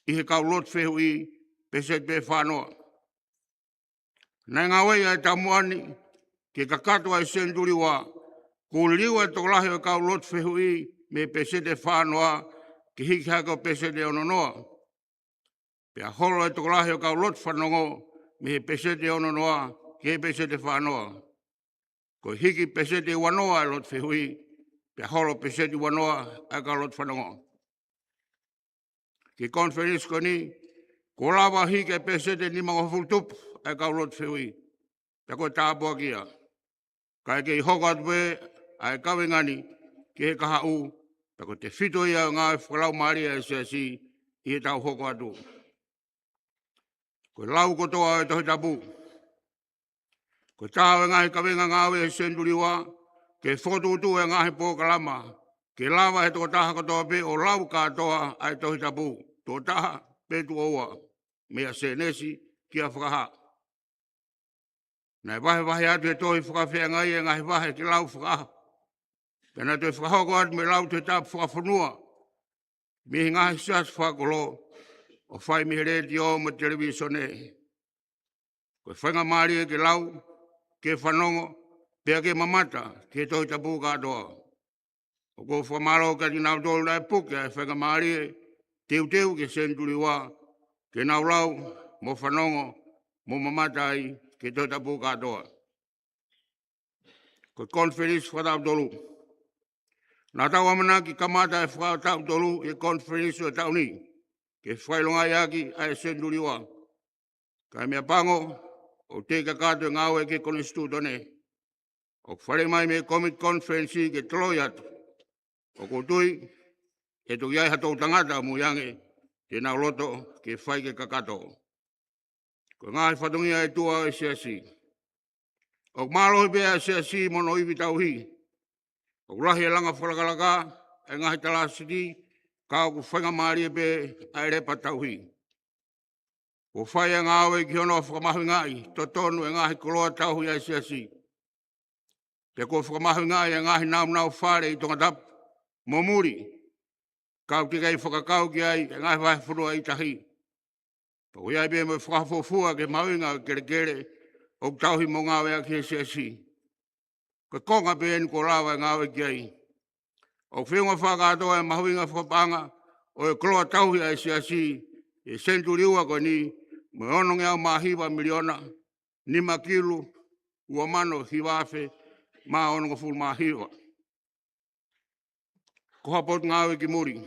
ʻi he kau lotu fehuʻi, peseti pē fā noa. Naʻe ngāueʻi ʻa e taumuʻa ni ke kakato ʻa e senituli ua, kuo liliu ʻa e tokolahi ʻo e kau lotu fehuʻi mei he peseti ʻe fā noa ke hiki hake ʻo peseti ʻe ono noa. Pea holo e tokolahi ʻo e kau lotu fanongo mei he peseti ʻe ono noa ki he peseti ʻe fā noa. Ko e hiki peseti ʻe ua noa ʻa e lotu fehuʻi, pea holo peseti ʻe ua noa ʻa e kau lotu fanongo. Ki he konifelenisi ko eni, kuo lava hiki ʻa e peseti ʻe nimangofulu tupu ʻa e kau lotu fehuʻi, pea ko e tāpuaki ia. Kae kei hoko atu pē ʻa e kaveinga ni ki he kahaʻu, pea ko e tefito ia ʻo e ngāue fakalaumālie ʻa e Siasi ʻi heʻetau hoko atu. Ko e lau kotoa ʻo e Tohi Tapu. Ko e taha ʻo e ngaahi kaveinga ngāue he senituli ua, ke fokotuʻutuʻu e ngaahi polokalama ke lava he tokotaha kotoa pē ʻo lau kātoa ʻa e Tohi Tapu, tuʻo taha pe tuʻo ua, meia Sēnesi kia Fakahā. Naʻe vahevahe atu he tohi fakafeangai e ngaahi vahe ke lau fakaʻaho. Pea naʻe toe fakahoko atu mo e lau Tohi Tapu fakafonua mei he ngaahi siasi fakakolo, ʻo fai mei he letiō mo e televīsone. Ko e faingamālie ke lau, ke fanongo, pea ke mamata ki he Tohi Tapu kātoa. ʻOku ou fakamālō kiate kinautolu naʻe puke ʻa e faingamālie teuteu ki he senituli ua, ke nau lau, mo fanongo, mo mamata ai ki he Tohi Tapu kātoa. Ko e konifelenisi fakataʻu tolu. Naʻa tau ʻamanaki kamata e fakataʻu tolu ʻi he konifelenisi ʻo e taʻu ni, ke fakaʻilongaʻi ʻaki ʻa e senituli ua. Ka ko e meʻapango, ʻoku teʻeki kakato e ngāue ki he konisitūtone. ʻOku faleʻi mai mei he kōmiti konifelenisi ke toloi atu. ʻOku ou tui ʻe toki ʻi ai ha toʻu tangata ʻamui ange te nau loto ke fai ke kakato. Ko e ngaahi fatongia ʻe ua ʻo e Siasi. ʻOku mālohi pē ʻa e Siasi mo hono ivi tauhi. ʻOku lahi e langa fakalakalaka ʻa e ngaahi talāsiti, ka ʻoku faingamālie pē ʻa e lepa tauhi. Kuo fai ʻa e ngāue ki hono fakamahuʻingaʻi totonu e ngaahi koloa tauhi ʻa e Siasi. Pea kuo fakamahuʻingaʻi e ngaahi nāunau fale ʻi Tongatapu mo muli, ka ʻoku teʻeki ai fakakau ki ai e ngaahi vahefonua ʻi tahi. Pea ʻoku ʻi ai pē mo e fakafuofua ki he mahuʻinga ʻo e kelekele ʻoku tauhi mo ngāueʻaki ʻe he Siasi. Ko e konga pē eni kuo lava e ngāue ki ai. ʻOku feʻunga fakakātoa e mahuʻinga fakapaʻanga ʻo e koloa tauhi ʻa e Siasi ʻi he senituli ua ko eni, mo e onongeau mā hiva miliona, nima kilu, ua mano hiva afe mā onongofulu mā hiva. Ko ha potungāue ki muli.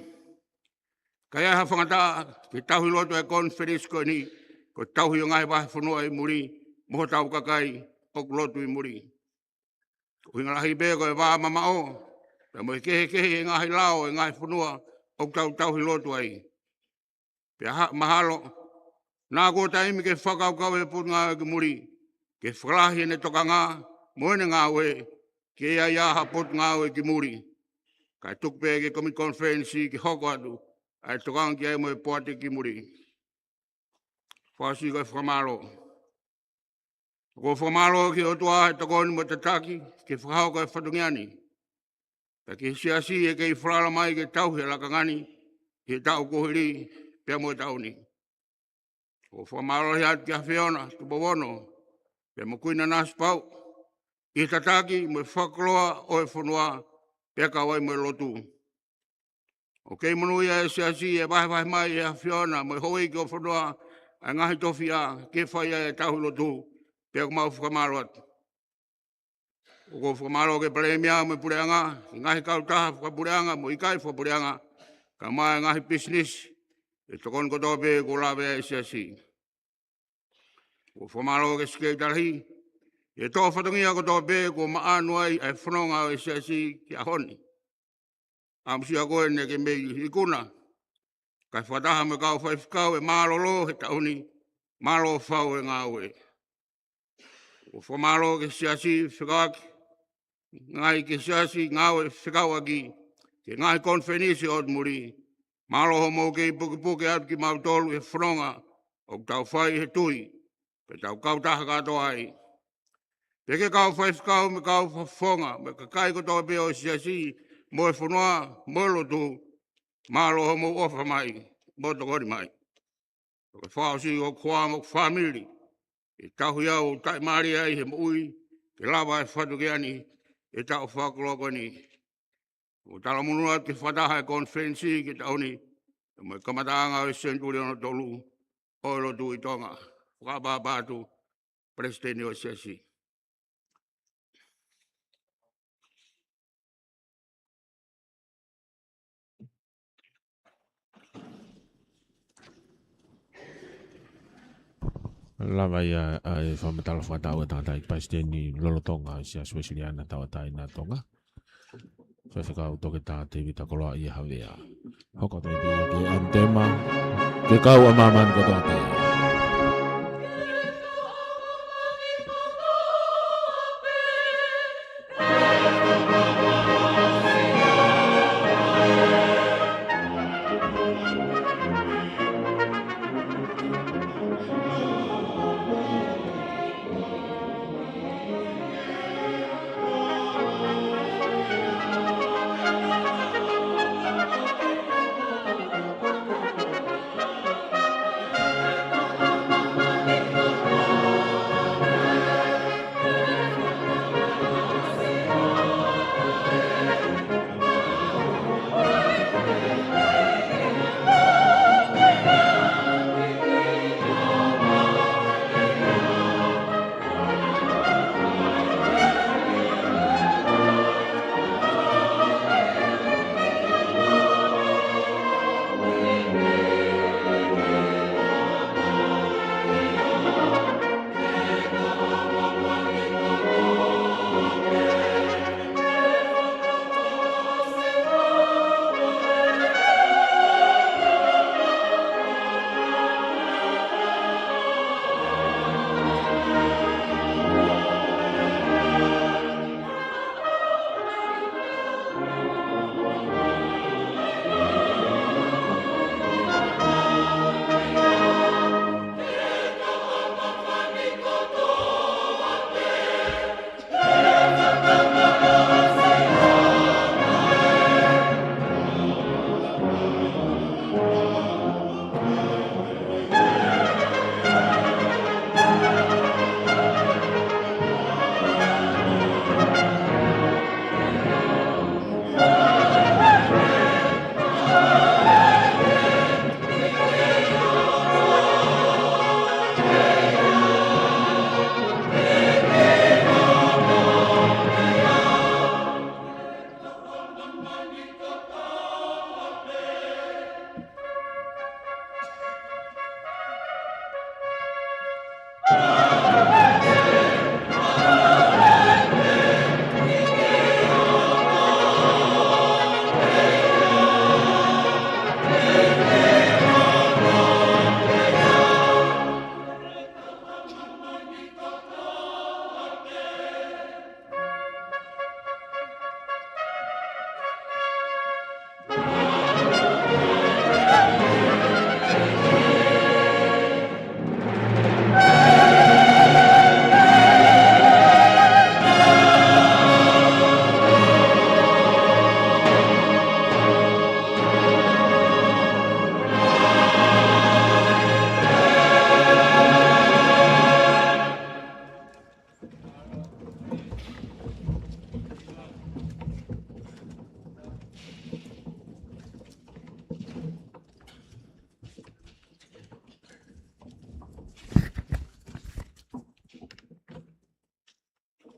Ka ʻi ai ha faingataʻa ki he tauhi lotu ʻa e konifelenisi ko eni, ko e tauhi ʻo e ngaahi vahefonua ʻi muli, mo hotau kakai ʻoku lotu ʻi muli. Ko e ʻuhinga lahi pē ko e vā mamaʻo, pea mo e kehekehe ʻi he ngaahi lao ʻo e ngaahi fonua ʻoku tau tauhi lotu ai. Pea ha-, mahalo, naʻa kuo taimi ke fakakaukau e potungāue ki muli, ke fakalahi ʻene tokanga mo ʻene ngāue, ke ʻi ai ha potungāue ki muli. Kae tuku pē ki he komiti konifelenisi ke hoko atu ʻa e tokanga ki ai mo e poate ki muli. Fakaʻosi ko e fakamālō. ʻOku ou fakamālō ki he ʻOtua he tokoni mo e tataki ke fakahoko e fatongia ni. Pea ki he Siasi ʻoku kei falala mai ke tauhi e lakanga ni ʻi he taʻu kuo hili pea mo e taʻu ni. ʻOku ou fakamālō atu ki he ʻAfiona Tupou Ono, pea mo Kuini Nanasipauʻu, ʻi he tataki mo e fakakoloa ʻo e fonua, pea kau ai mo e lotu. ʻOku kei monūʻia ʻa e Siasi he vahevahe mai ʻe he ʻAfiona mo e houʻeiki ʻo e fonua ʻa e ngaahi tofiʻa ke fai ai e tauhi lotu, pea ʻoku mau fakamālō atu. ʻOku ou fakamālō ki he Palēmia mo e Puleʻanga, ki he ngaahi kautaha fakapuleʻanga mo e ʻikai fakapuleʻanga, kae ʻumaʻā e ngaahi pisinisi, ʻi he tokoni kotoa pē kuo lave ai e Siasi. ʻOku ou fakamālō ki he Sekelitali, ʻi he tō fatongia kotoa pē kuo maʻanu ai ʻa e fononga ʻo e Siasi ki he ʻaho ni. ʻAmusia koe naʻe kei mei ikuna, kae fakataha mo e kau faifekau ʻe mālōlō he taʻu ni, mālō fau e ngāue. ʻOku ou fakamālō ki he Siasi fekauʻaki, ngaahi ki he Siasi ngāue fekauʻaki, ki he ngaahi konifelenisi ʻo e muli, mālō hoʻomou kei pukepuke atu kimautolu he fononga ʻoku tau fai he tui, pea tau kautaha kātoa ai. Pea ki he kau faifekau mo e kau fakafofonga, mo e kakai kotoa pē ʻo e Siasi, mo e fonua, mo e lotu, mālō hoʻomou ʻofa mai, mo tokoni mai. Ko e fakaʻosi ʻoku ou kole mo e fāmili, ʻe tauhi au ʻo taʻimālie ai he moʻui, ke lava e fatongia ni, ʻi he taʻu fakakoloa ko eni. ʻOku ou talamonū atu ki he fakataha e konifelenisi ki he taʻu ni, mo e kamataʻanga ʻo e senituli hono tolu ʻo e lotu ʻi Tonga. Fakaʻapaʻapa atu, Palesiteni ʻo e Siasi. Lava ia ʻa e fakamatala fakataʻu ʻa e tangataʻeiki Palesiteni lolotonga ʻo e Siasi Uēsiliana Tauʻatāina ʻa Tonga, Faifekau Toketā Tēvita Koloaʻia Havea. Hoko atu ki he ʻAnitema, ke kau ʻa māmani kotoa pē.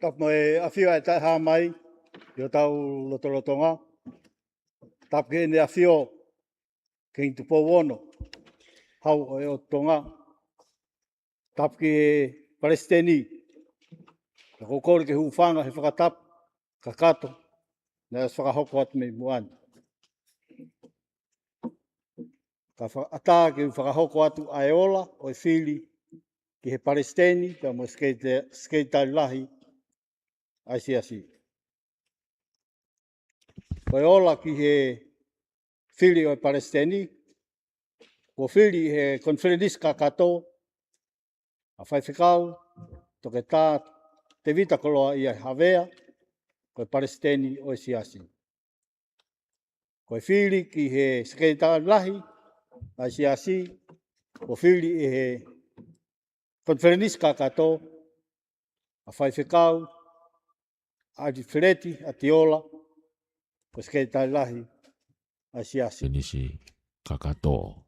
Tapu mo e ʻafio ʻa e Taʻehāmai ʻi hotau lotolotonga. Tapu ki Heʻene ʻAfio Kingi Tupou Ono, Hau ʻo e ʻOtu Tonga. Tapu ki he Palesiteni, ʻoku ou kole ke u hūfanga he fakatapu kakato naʻe ʻosi fakahoko atu mei muʻa ni. Kae fakaʻatā ke u fakahoko atu ʻa e ola ʻo e fili ki he Palesiteni, pea mo e Sekeleta-, Sekelitali Lahi ʻa e Siasi. Ko e ola ki he fili ʻo e Palesiteni, kuo fili ʻe he Konifelenisi Kakato ʻa Faifekau Toketā Tēvita Koloaʻia Havea, ko e Palesiteni ʻo e Siasi. Ko e fili ki he Sekelitali Lahi ʻa e Siasi, kuo fili ʻe he Konifelenisi Kakato ʻa Faifekau ʻAlifeleti ʻAtiola, ko e Sekelitali Lahi ʻa e Siasi. Konifelenisi Kakato.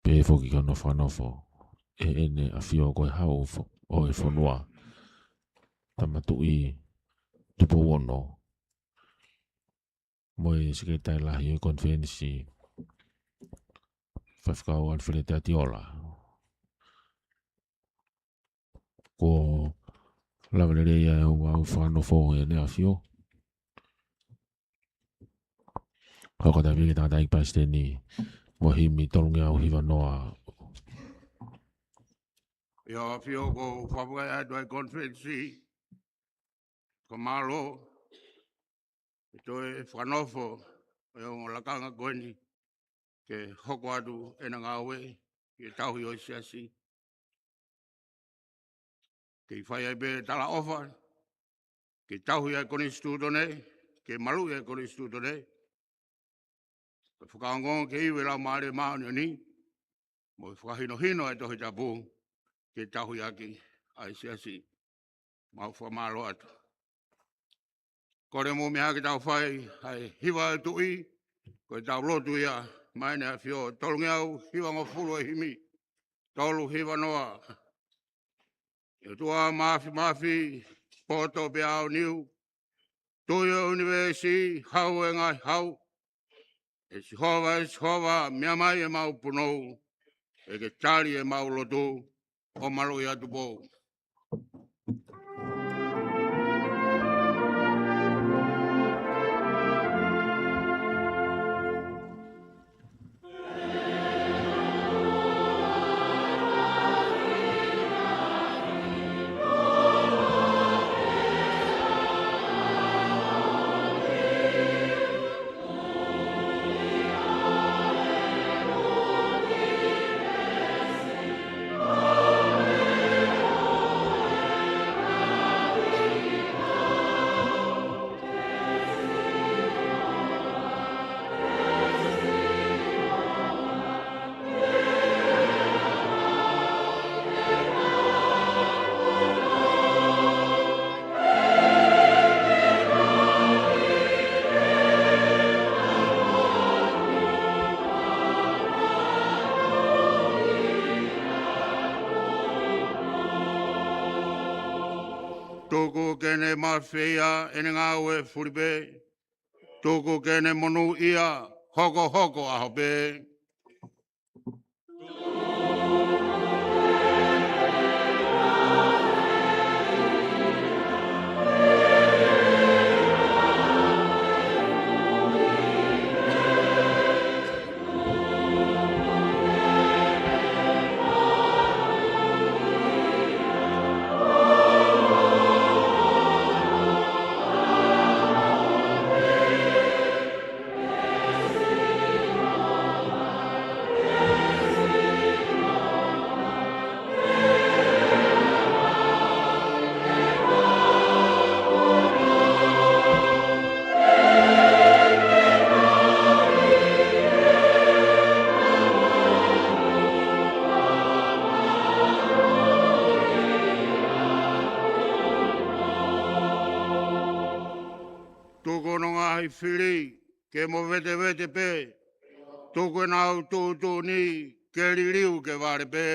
Pehē foki ki hono fakanofo ʻe Heʻene ʻAfio ko e Hau fo-, ʻo e Fonua, Tama Tuʻi Tupou Ono, mo e Sekelitali Lahi ʻo e Konifelenisi, Faifekau ʻAlifeleti ʻAtiola. Kuo lava lelei ʻa e ʻū fakanofo ʻa Heʻene ʻAfio. Hoko atu pē ki he tangataʻeiki Palesiteni mo e himi tolungeau hivanoa. ʻIo, ʻAfio, ʻoku ou fakafetaʻi atu ʻa e konifelenisi. Fakamālō ʻi he toe fakanofo ʻo e ongo lakanga ko eni ke hoko atu ʻena ngāue ki he tauhi ʻo e Siasi. Kei fai ai pē talaʻofa ke tauhi ʻa e Konisitūtone, ke maluʻi ʻa e Konisitūtone. Ko e fakaongoongo ke ivi ʻa e Laumālie Māʻoniʻoni, mo e fakahinohino ʻa e Tohi Tapu ke tauhi ʻaki ʻa e Siasi. Mau fakamālō atu. Kole mo e meʻa ke tau fai ʻa e hiva ʻo e tuʻi, ko ʻetau lotu ia, maʻa ʻEne ʻAfio, tolungeau hivangofulu ʻa e himi, tolu hiva noa. ʻE ʻOtua Māfimafi, poto pea aoniu, Tuʻi ʻo e ʻunivēsi, Hau ʻo e ngaahi hau, ʻe Sihova, ʻe Sihova, meʻa mai ʻemau punou, ʻe ke tali ʻemau lotu, ʻo maluʻi ʻa Tupou. Tuku ke ne mafeia ʻene ngāue fuli pē. Tuku ke ne monūʻia, hokohoko ʻaho pē. Tuku hono ngaahi fili ke movetevete pē. Tuku ʻenau tuʻutuʻuni ke liliu ke vale pē.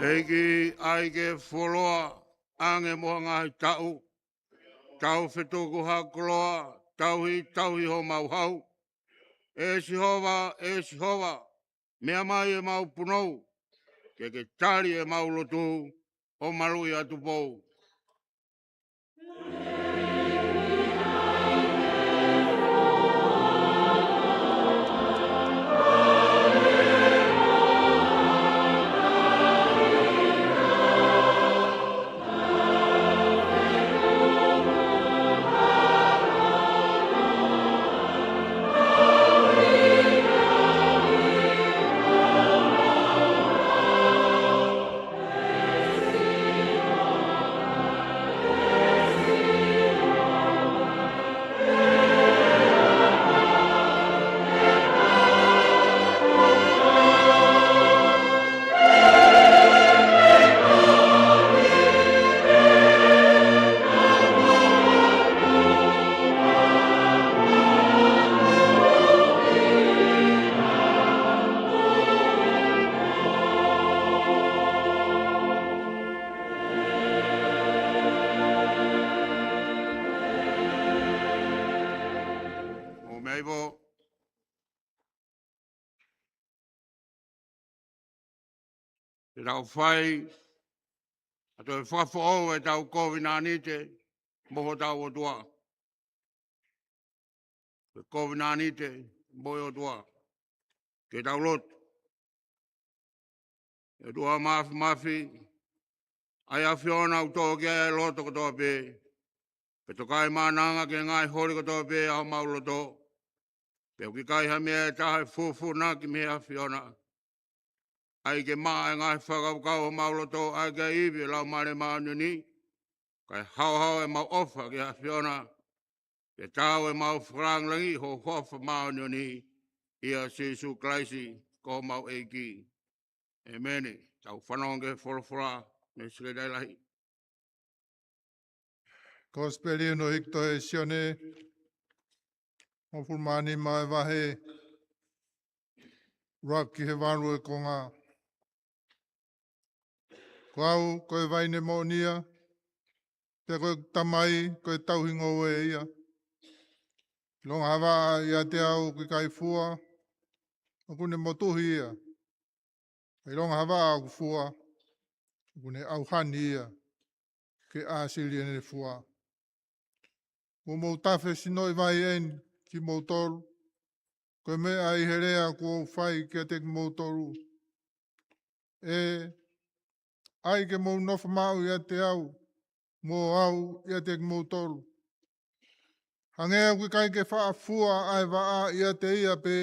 ʻEiki, ʻai ke fuoloa ange mo e ngaahi taʻu, tau fetuku ha koloa, tauhi, tauhi homau hau. ʻE Sihova, ʻe Sihova, meʻa mai ʻemau punou, ke ke tali ʻemau lotu, ʻo maluʻi ʻa Tupou. ʻO meʻa ipo. Te tau fai ʻa e toe fakafoʻou ʻetau kovinānite mo hotau ʻOtua. Ko e kovinānite mo e ʻOtua. Ke tau lotu. ʻE ʻOtua Māfimafi, ʻa e ʻAfiona ʻoku tō ki ai ʻa e loto kotoa pē. Pea toka ʻi he maʻananga ki he ngaahi holi kotoa pē ʻa homau loto. Pea ʻoku ʻikai ha meʻa ʻe taha ʻe fufuuʻaki mei he ʻAfiona. ʻAi ke maʻa ʻa e ngaahi fakakaukau ʻo homau loto, ʻai ke ivi ʻa e Laumālie Māʻoniʻoni. Kae haohaoa ʻemau ʻofa ki he ʻAfiona. Pea taau ʻemau fakalangilangiʻi ho huafa māʻoniʻoni, ʻia Sīsū Kalaisi ko homau ʻEiki. ʻEmeni. Tau fanongo ki he folofola mei he Sekelitali Lahi. Kosipeli hono hiki tohi ʻe Sione, hongofulu mā nima ʻa e vahe, ʻuluaki ki he valu ʻa e konga. Ko au ko e vaine moʻoni ia, pea ko e Tamai ko e tauhi ngoue ia. ʻIlonga ha vaʻa ʻiate au ʻoku ʻikai fua, ʻoku ne motuhi ia. ʻIlonga ha vaʻa ʻoku fua, ʻoku ne ʻauhani ia ke ʻāsili ʻene fua. Kuo mou tafe sinoʻi vai ʻeni kimoutolu, ko e meʻa ʻi he lea kuo u fai kiate kimoutolu. ʻE, ʻai ke mou nofo maʻu ʻiate au, mo au ʻiate kimoutolu. Hangē ʻoku ʻikai ke faʻa fua ʻa e vaʻa ʻiate ia pē,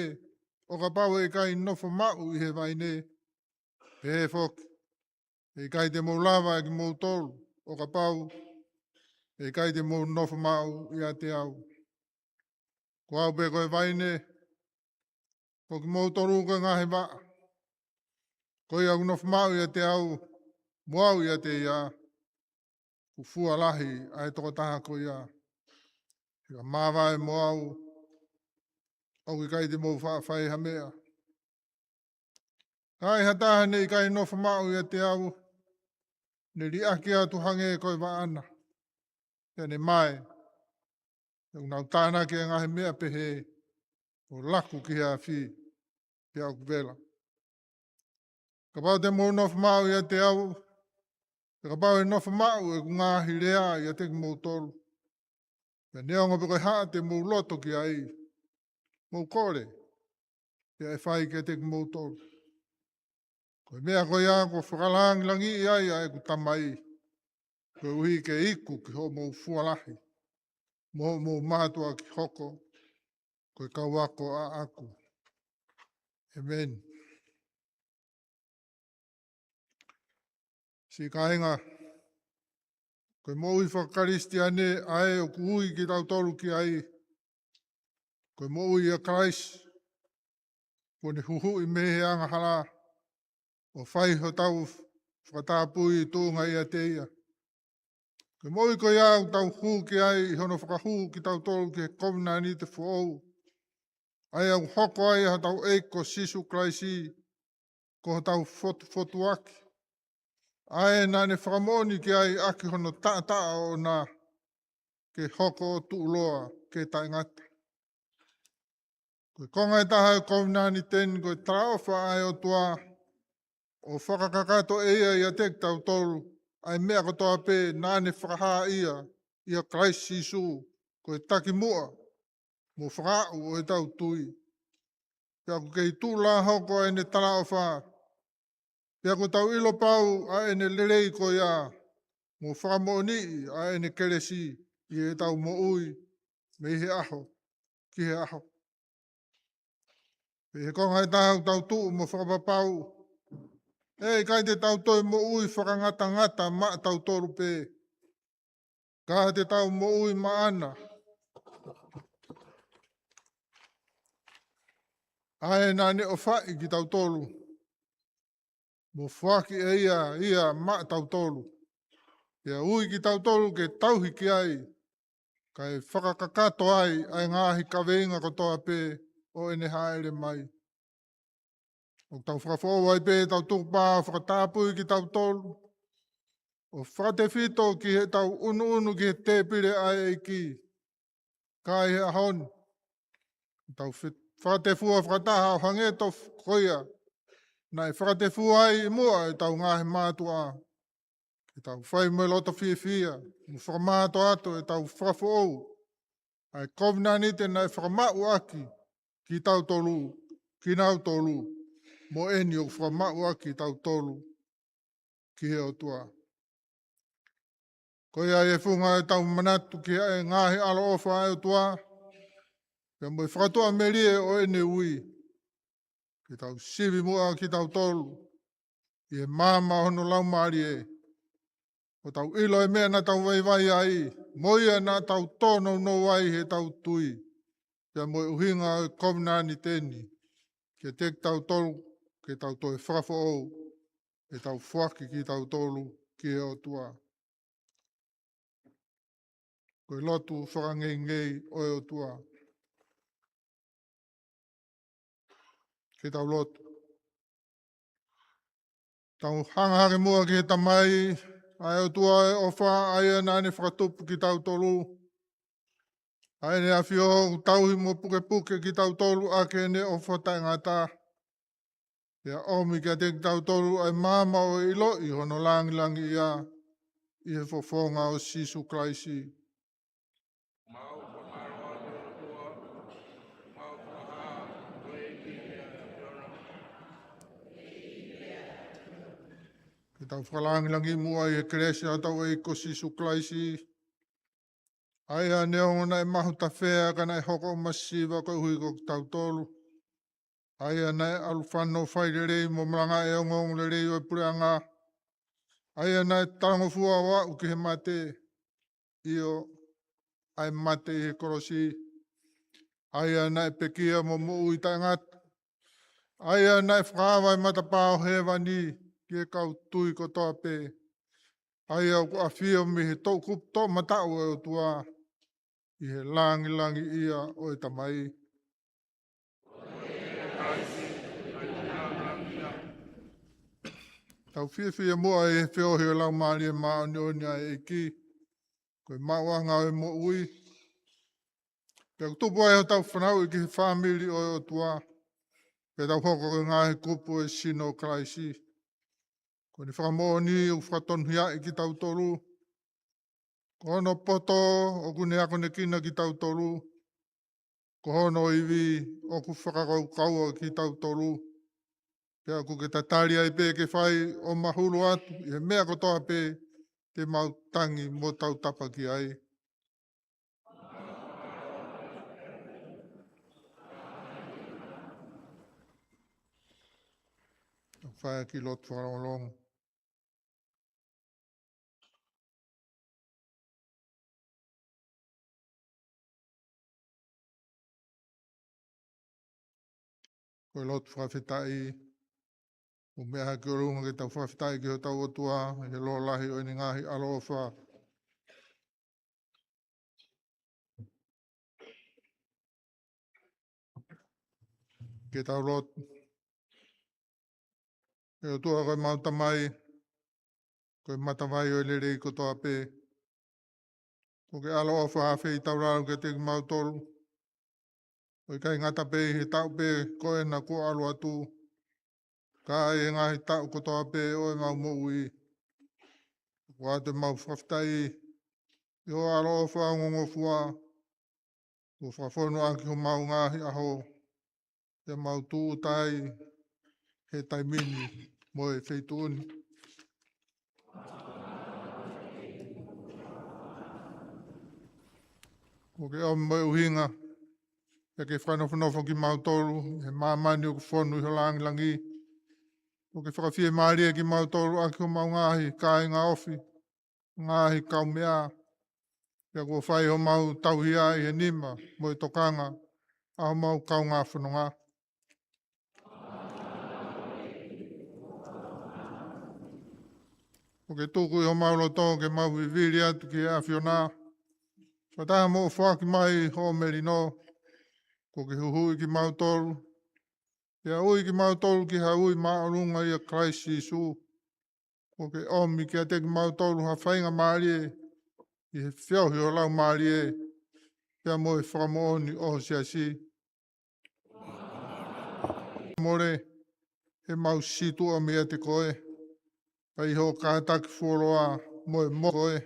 ʻo kapau ʻe ʻikai nofo maʻu ʻi he vaine. Pehē foki, ʻe ʻikai te mou lava ʻe kimoutolu, ʻo kapau ʻe ʻikai te mou nofo maʻu ʻiate au. Ko au pē ko e vaine, ko kimoutolu ko e ngaahi vaʻa. Ko ia ʻoku nofo maʻu ʻiate au, mo au ʻiate ia, ʻoku fua lahi ʻa e tokotaha ko ia. He ka māvae mo au, ʻoku ʻikai te mou faʻa fai ha meʻa. Ka ai ha taha naʻe ʻikai nofo maʻu ʻiate au, ne liʻaki atu hangē ko e vaʻa na. Pea ne mae, pea ʻoku nau tānaki ʻa e ngaahi meʻa pehē, ʻo laku ki he afi, pea ʻoku vela. Kapau te mou nofo maʻu ʻiate au, Pea kapau ʻe nofo maʻu ʻeku ngaahi lea ʻiate kimoutolu, pea neongo pe ko e hā te mou loto ki ai, mou kole, pea ʻe fai kiate kimoutolu. Ko e meʻa ko ia kuo fakalāngilangiʻi ai ʻa ʻeku Tamai, koeʻuhi ke iku ki hoʻomou fua lahi mo hoʻomou mātuʻaki hoko ko e kau ako ʻaʻaku. ʻĒmeni. Siʻi kāinga, ko e moʻui fakakalisitiane ʻa ē ʻoku ui kitautolu ki ai, ko e moʻui ʻia Kalaisi, kuo ne huhuʻi mei he angahala, ʻo fai hotau fakatapui tuʻunga ʻiate ia. Ko e moʻui ko ia ʻoku tau hū ki ai ʻi hono fakahū kitautolu ki he kovinānite foʻou, ʻa ia ʻoku hoko ai ʻa hotau ʻEiki ko Sīsū Kalaisi ko hotau fotufotuaki, ʻa ē naʻa ne fakamoʻoni ki ai ʻaki hono taʻataʻa ʻoʻona, ke hoko ʻo tuʻuloa ke taʻengata. Ko e konga ʻe taha ʻo e kovinānite ni ko e talaʻofa ʻa e ʻOtua, ʻo fakakakato ʻe ia ʻiate kitautolu ʻa e meʻa kotoa pē naʻa ne fakahā ia ʻia Kalaisi Sīsū ko e takimuʻa mo fakaʻu ʻo ʻetau tui. Pea ʻoku kei tuʻu lā hoko ʻa ʻene talaʻofa, pea ʻoku tau ʻilo pau ʻa ʻene lelei ko ia, mo fakamoʻoniʻi ʻa ʻene kelesi ʻi heʻetau moʻui mei he ʻaho ki he ʻaho. Pea ʻi he konga ʻe taha ʻoku tau tuʻu mo fakapapau, ʻe ʻikai te tau toe moʻui fakangatangata maʻatautolu pē, ka te tau moʻui maʻana, ʻa ē naʻa ne ʻofaʻi kitautolu mo foaki ʻe ia ia maʻatautolu, pea ui kitautolu ke tauhi ki ai, kae fakakakato ai ʻa e ngaahi kaveinga kotoa pē ʻo ʻene hāʻele mai. ʻOku tau fakafoʻou ai pē ʻetau tukupā ʻo fakatapui kitautolu, ʻo fakatefito ki heʻetau ʻunuʻunu ki he tēpile ʻa e ʻEiki. Ka ʻi he ʻaho ni, tau fe-, fakatefua fakataha ʻo hangē tofu ko ia naʻe fakatefua ai ʻi muʻa ʻetau ngaahi mātuʻa, ke tau fai mo e loto fiefia mo fakamātoato ʻetau fakafoʻou ʻa e kovinānite naʻe fakamaʻu ʻaki kitautolu, kinautolu, mo eni ʻoku fakamaʻu ʻaki kitautolu ki he ʻOtua. Ko ia ʻi he funga ʻetau manatu ki he ngaahi ʻaloʻofa ʻa e ʻOtua, pea mo e fakatuʻamelie ʻo ʻene ui, ke tau sivi muʻa kitautolu ʻi he maama ʻo hono Laumālie, ʻo tau ʻilo e meʻa naʻa tau vaivai ai, mo ia naʻa tau tōnounou ai heʻetau tui, pea mo e ʻuhinga ʻo e kovinānite ni, kiate kitautolu, ke tau toe fakafoʻou ʻetau foaki kitautolu ki he ʻOtua. Ko e lotu fakangeingei ʻo e ʻOtua. Ke tau lotu. Tau hanga hake muʻa ki he Tamai, ʻa e ʻOtua ʻo e ʻofa, ʻa ia naʻa ne fakatupu kitautolu, ʻa ʻEne ʻAfio ʻoku tauhi mo pukepuke kitautolu ʻaki ʻEne ʻofa taʻengata, pea ʻomi kiate kitautolu ʻa e maama ʻo e ʻiloʻi hono lāngilangiʻia, ʻi he fofonga ʻo Sīsū Kalaisi. Ke tau fakalāngilangi muʻa ʻi he kelesi ʻa hotau ʻEiki ko Sīsū Kalaisi, ʻa ia neongo naʻe mahutafea ka naʻe hoko ʻo masiva koeʻuhi ko kitautolu, ʻa ia naʻe ʻalu fano fai lelei mo malangaʻi e ongoongolelei ʻo e puleʻanga, ʻa ia naʻe talangofua ʻo aʻu ki he mate, ʻio, ʻa e mate ʻi he kolosi, ʻa ia naʻe pekia mo moʻui taʻengata, ʻa ia naʻe fakaava e matapā ʻo hēvani ki he kau tui kotoa pē, ʻa ia ʻoku ʻafio mei he toʻukupu toʻomataʻu ʻo e ʻOtua, ʻi he lāngilangiʻia ʻo e Tamai. Tau fiefia muʻa ʻi he feohi ʻo e Laumālie Māʻoniʻoni ʻa e ʻEiki, ko e maʻuʻanga ʻo e moʻui. Pea ʻoku tupu ai hotau fanauʻi ki he fāmili ʻo e ʻOtua, pea tau hoko ko e ngaahi kupu ʻo e sino ʻo Kalaisi. Ko ʻene fakamoʻoni ʻoku fakatonuhiaʻi kitautolu. Ko hono poto ʻoku ne akonekina kitautolu. Ko hono ivi ʻoku fakakaukaua kitautolu. Pea ʻoku ke tatali ai pē ke fai ʻo mahulu atu ʻi he meʻa kotoa pē te mau tangi mo tautapa ki ai. Fai ʻaki e lotu fakalongolongo. Ko e lotu fakafetaʻi, ʻoku meʻa hake ki ʻolunga ke tau fakafetaʻi ki hotau ʻOtua, ʻi he lōlahi ʻo ʻene ngaahi ʻaloʻofa. Ke tau lotu. ʻE ʻOtua ko ʻemau Tamai, ko e matavai ʻo e lelei kotoa pē. Ko e ʻaloʻofa ʻa e feitaulalo kiate kimautolu. ʻOku ʻikai ngata pē ʻi he taʻu pē ko ena kuo ʻalu atu. Ka ʻi he ngaahi taʻu kotoa pē ʻo ʻemau moʻui. ʻOku ʻoatu ʻemau fakafetaʻi ʻi hoʻo ʻaloʻofa ongongofua. Kuo fakafonu ʻaki homau ngaahi ʻaho. Pea mau tūʻuta ai he taimi ni mo e feituʻu ni. Kuo ke ʻomi mo e ʻuhinga, pea ke fakanofonofo kimautolu he māmani ʻoku fonu ʻi ho langilangi. Kuo ke fakafiemālie kimautolu ʻaki homau ngaahi kāinga ofi, ngaahi kaumeʻa. Pea kuo fai homau tauhi ʻi he nima mo e tokanga ʻa homau kaungā fononga. Kuo ke tuku ʻi homau loto ke mau vivili atu ki he ʻAfiona. Fakataha mo e foaki mai hoʻo melino. Kuo ke huhuʻi kimautolu. Pea ui kimautolu ki ha ui māʻolunga ʻia Kalaisi Sīsū. Kuo ke ʻomi kiate kimautolu ha faingamālie ʻi he feohi ʻo e Laumālie. Pea mo e fakamoʻoni ʻo ho siasi. Mole, he mau situʻa meiate koe. Pea ʻi hoʻo kātaki fuoloa mo e mohu koe.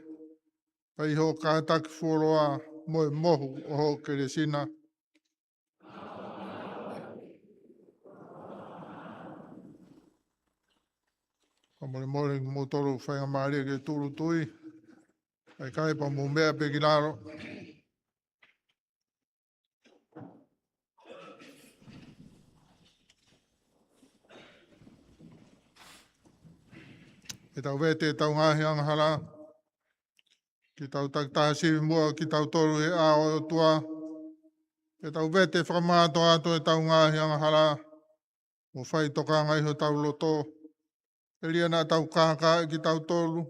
Pea ʻi hoʻo kātaki fuoloa mo e mohu ʻo ho kelesi na. Fakamolemole kimoutolu faingamālie ke tūʻulutui. ʻIkai pea mou meʻa pē ki lalo. Ke tau vete ʻetau ngaahi angahala. Ke tau takitaha sivi muʻa kitautolu he ʻao ʻo e ʻOtua. Ke tau vete fakamātoato ʻetau ngaahi angahala. Mo fai tokanga ʻi hotau loto. Telia naʻa tau kākaaʻi kitautolu.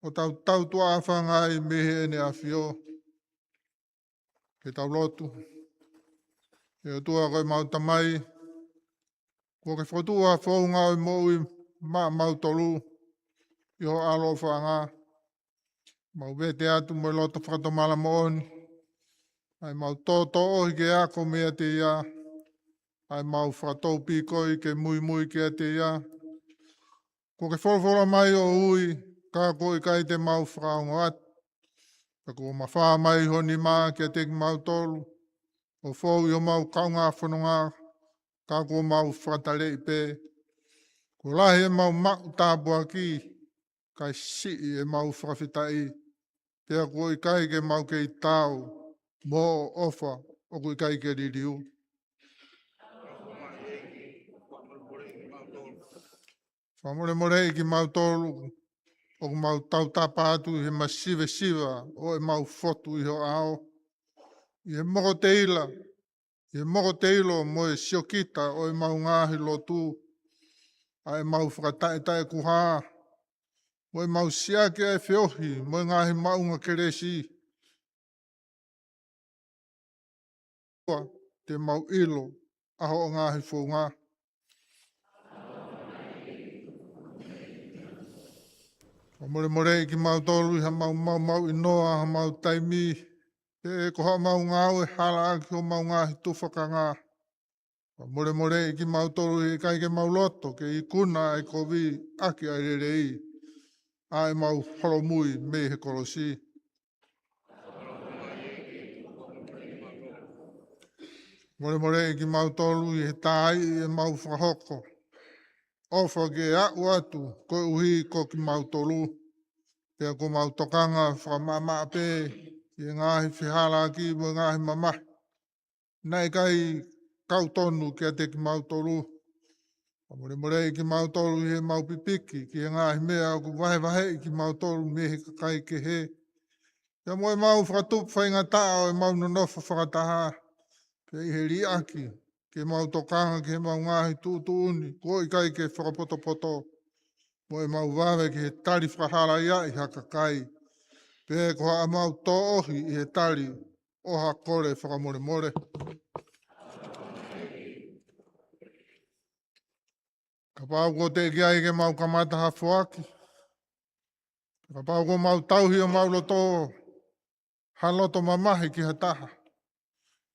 ʻO tau tautuʻa ʻafangai mei heʻene ʻafio. Ke tau lotu. ʻE ʻOtua ko ʻemau Tamai. Kuo ke fokotuʻu ha founga ʻo e moʻui maʻamautolu. ʻI ho ʻaloʻofaʻanga. Mau vete atu mo e loto fakatomala moʻoni. ʻA ʻemau tōtōʻohi ke ako meiate ia. ʻA ʻemau fakataupikoʻi ke muimui kiate ia. Kuo ke folofola mai ʻo ui, ka kuo ʻikai te mau fakaongo atu. Ka kuo mafā mai ho nima kiate kimautolu. ʻO fou ʻi homau kaungā fononga, ka kuo mau fakataleʻi pē. Kuo lahi ʻemau maʻu tāpuaki, kae siʻi ʻemau fakafetaʻi. Pea kuo ʻikai ke mau kei taau, mo hoʻo ʻofa, ʻoku ʻikai ke liliu. Fakamolemoleʻi kimautolu, ʻoku mau tautapa atu ʻi he masivesiva ʻo ʻemau fotu ʻi ho ʻao. ʻI he mokoteila, ʻi he mokoteilo mo e siokita ʻo ʻemau ngaahi lotu, ʻa ʻemau fakataʻetaʻekuhā, mo ʻemau siʻaki ʻa e feohi, mo e ngaahi maʻunga kelesi. Te mau ʻilo, ʻa hoʻo ngaahi founga. Fakamolemoleʻi kimautolu ʻi haʻamau maumauʻinoa, haʻamau taimi, pe ko haʻamau ngāue halaʻaki homau ngaahi tufakanga. Fakamolemoleʻi kimautolu ʻi he ʻikai ke mau loto ke ikuna ʻa e kovi ʻaki ʻa e lelei ʻa ʻemau holomui mei he kolosi. Fakamolemoleʻi kimautolu ʻi he tāiʻi ʻemau fakahoko ʻofa ke aʻu atu koeʻuhi ko kimautolu. Pea ko ʻemau tokanga fakamaʻamaʻa pē ʻi he ngaahi fehālaaki mo e ngaahi mamahi naʻe ʻikai kau tonu kiate kimautolu. Fakamolemoleʻi kimautolu ʻi heʻemau pipiki ki he ngaahi meʻa ʻoku vahevaheʻi kimautolu mei he kakai kehe. Pea mo ʻemau fakatupu faingataʻa ʻo ʻemau nonofo fakataha. Pea ʻi he liʻaki ke mau tokanga ki heʻemau ngaahi tuʻutuʻuni kuo ʻikai ke fakapotopoto, mo ʻemau vave ki he tali fakahalaia ʻi ha kakai, pe ko haʻamau tōʻohi ʻi he tali ʻo ha kole fakamolemole. Kapau kuo teʻeki ai ke mau kamata ha foaki, kapau kuo mau tauhi ʻo mau loto ha loto mamahi ki ha taha.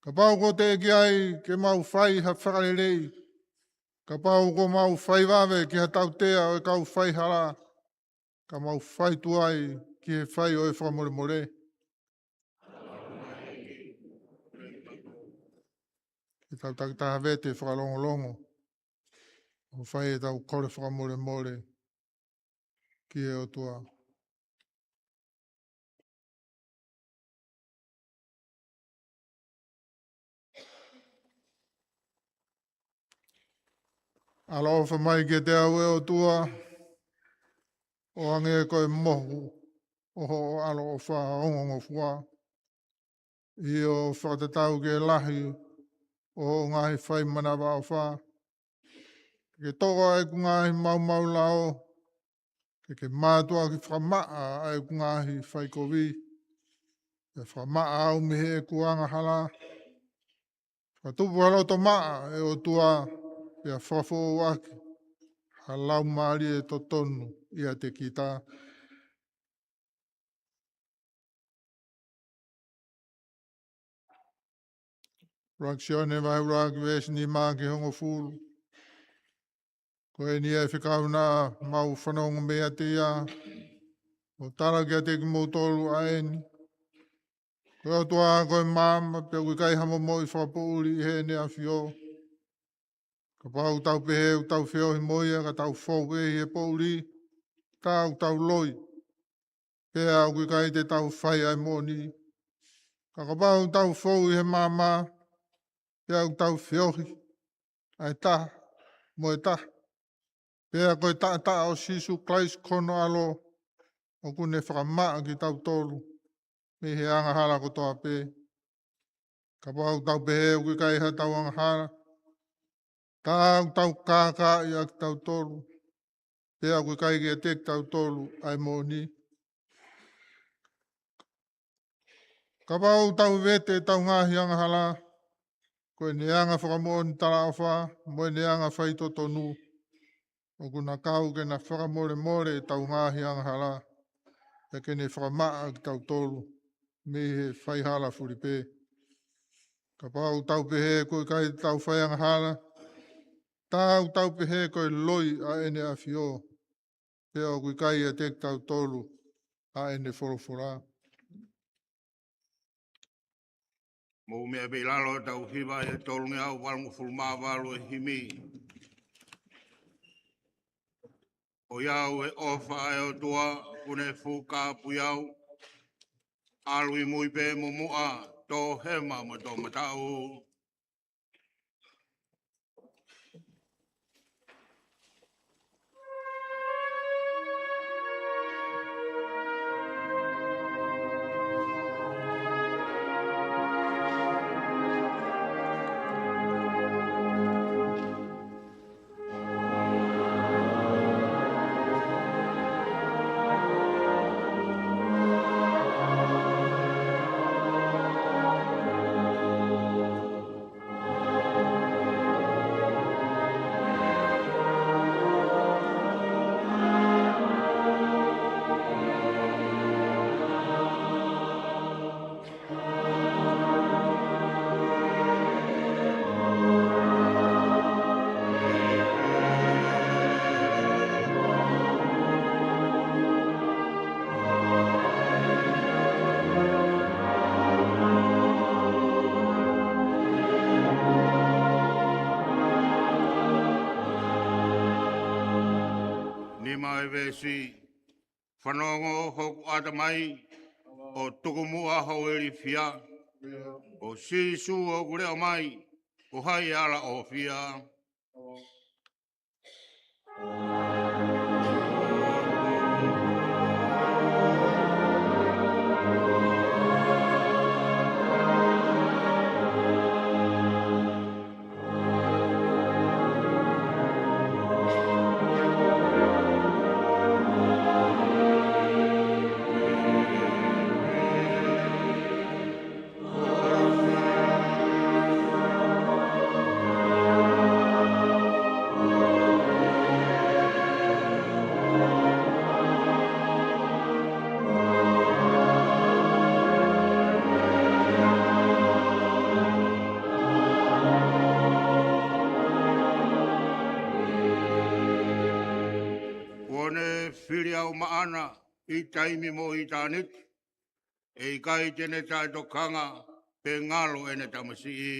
Kapau kuo teʻeki ai ke mau fai ha fakalelei, kapau kuo mau fai vave ki ha tautea ʻo e kau faihala, ka mau fai tuai ki he fai ʻo e fakamolemole. Ke tau takitaha vete fakalongolongo ʻo fai ʻetau kole fakamolemole ki he ʻOtua. ʻAloʻofa mai kiate au ʻe ʻOtua, ʻo hangē ko e mohu ʻo hoʻo ʻaloʻofa ongongofua, ʻio fakatatau ki he lahi ʻo hoʻo ngaahi fai manavaʻofa. Ke ke toʻo ʻa ʻeku ngaahi maumau lao, ke ke mātuʻaki fakamaʻa ʻa ʻeku ngaahi fai kovi, pea fakamaʻa au mei heʻeku angahala. Fakatupu ha loto maʻa ʻe ʻOtua, pea fakafoʻou ʻaki ha laumālie totonu ʻiate kita. ʻUluaki Sione vahe ʻuluaki veesi nima ki he hongofulu. Ko eni ʻa e fekau naʻa mau fanongo mei ʻiate ia, ʻo tala kiate kimoutolu ʻa eni. Ko e ʻOtua ko e maama, pea ʻoku ʻikai ha momoʻi fakapoʻuli ʻi heʻene ʻafio. Kapau ʻoku tau pehē ʻoku tau feohi mo ia, ka tau fou pē ʻi he poʻuli, tā ʻoku tau loi, pea ʻoku ʻikai te tau fai ʻa e moʻoni. Ka kapau ʻoku tau fou ʻi he maama, pea ʻoku tau feohi ʻa e taha mo e taha, pea ko e taʻataʻa ʻo Sīsū Kalaisi ko hono ʻAlo, ʻoku ne fakamaʻa kitautolu mei he angahala kotoa pē. Kapau ʻoku tau pehē ʻoku ʻikai haʻatau angahala, tā ʻoku tau kākaaʻi ʻa kitautolu, pea ʻoku ʻikai ʻiate kitautolu ʻa e moʻoni. Kapau ʻoku tau vete ʻetau ngaahi angahala, ko ʻene anga fakamoʻoni talaʻofa mo ʻene anga faitotonu, ʻoku na kau ke na fakamolemole ʻetau ngaahi angahala, pea ke ne fakamaʻa kitautolu mei he faihala fulipē. Kapau ʻoku tau pehē ʻoku ʻikai te tau fai angahala, tā ʻoku tau pehē ko e loi ʻa ʻene ʻafio, pea ʻoku ʻikai ʻiate kitautolu ʻa ʻene folofola. Mou meʻa pē ʻi lalo ʻetau hiva ʻe tolungeau valungofulu mā valu ʻa e himi. ʻOiauē ʻofa ʻa e ʻOtua, ʻoku ne fuka pui au, ʻalu ʻi mui pē mo muʻa, tō hema mo tō mataʻu. Veesi. Fanongo hoku ʻatamai, ʻo tuku muʻa hoku ilifia. Ko Sīsū ʻoku leʻo mai, ko hai ʻe ala ʻofia? Kuo ne fili au maʻana ʻi taimi mo ʻitāniti, ʻe ʻikai te ne taʻetokanga pe ngalo ʻene tamasiʻi.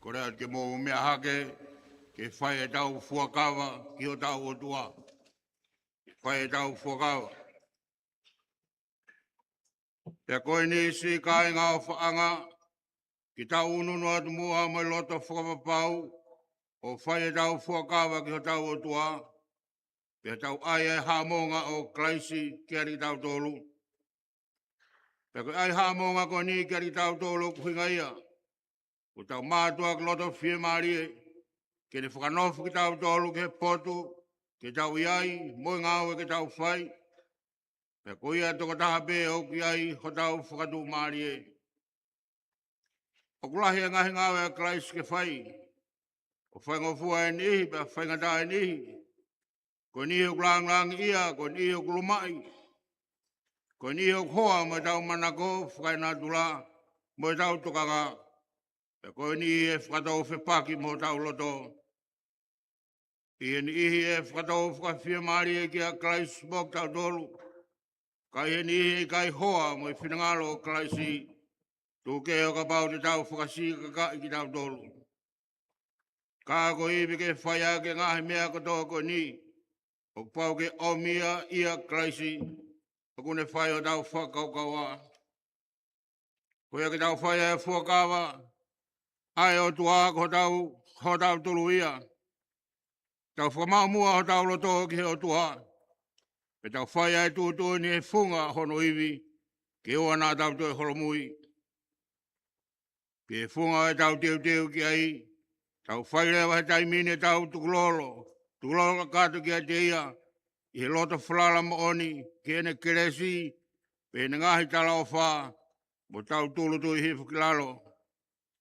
Kole atu ke mou meʻa hake, ke fai ʻetau fuakava ki hotau ʻOtua. Ke fai ʻetau fuakava. Pea ko eni siʻi kāinga ʻofaʻanga, ke tau ʻunuʻunu atu muʻa mo e loto fakapapau, ʻo fai ʻetau fuakava ki hotau ʻOtua, pea tau ʻai ʻa e haʻamonga ʻo Kalaisi kiate kitautolu. Pea ko e ʻai haʻamonga ko eni kiate kitautolu ʻoku ʻuhinga ia, ko ʻetau mātuʻaki loto fiemālie, ke ne fakanofo kitautolu ki he potu ke tau ʻi ai, mo e ngāue ke tau fai. Pea ko ia tokotaha pē ʻoku ʻi ai hotau fakatuʻumālie. ʻOku lahi e ngaahi ngāue ʻa Kalaisi ke fai. ʻOku faingofua e niʻihi, pea faingataʻa e niʻihi. Ko e niʻihi ʻoku lāngilangiʻia, ko e niʻihi ʻoku lumaʻi. Ko e niʻihi ʻoku hoa mo ʻetau manako fakaenatula, mo ʻetau tokanga. Pea ko e niʻihi ʻe fakatou fepaki mo hotau loto. ʻI he niʻihi ʻe fakatou fakafiemālie kia Kalaisi mo kitautolu. Ka ʻi he niʻihi ʻe ʻikai hoa mo e finangalo ʻo Kalaisi, tuku kehe ʻo kapau te tau fakasikakaʻi kitautolu. Ka ko e ivi ke fai ʻaki e ngaahi meʻa kotoa ko eni, ʻoku pau ke ʻomi ia ʻia Kalaisi, ʻoku ne fai hotau fakakaukauʻa. Ko ia ke tau fai ʻa e fuakava ʻa e ʻOtua ko hotau, hotau tolu ia. Tau fakamaʻu muʻa hotau loto ki he ʻOtua. Pea tau fai ʻa e tuʻutuʻuni he funga hono ivi, ke ʻoua naʻa tau toe holomui. Pea he funga ʻo ʻetau teuteu ki ai, tau fai leva he taimi ni ʻetau tukulolo, tukulolo kakato kiate ia, ʻi he loto falala moʻoni ki heʻene kelesi, pea ʻi heʻene ngaahi talaʻofa, mo tau tūʻulutui hifo ki lalo.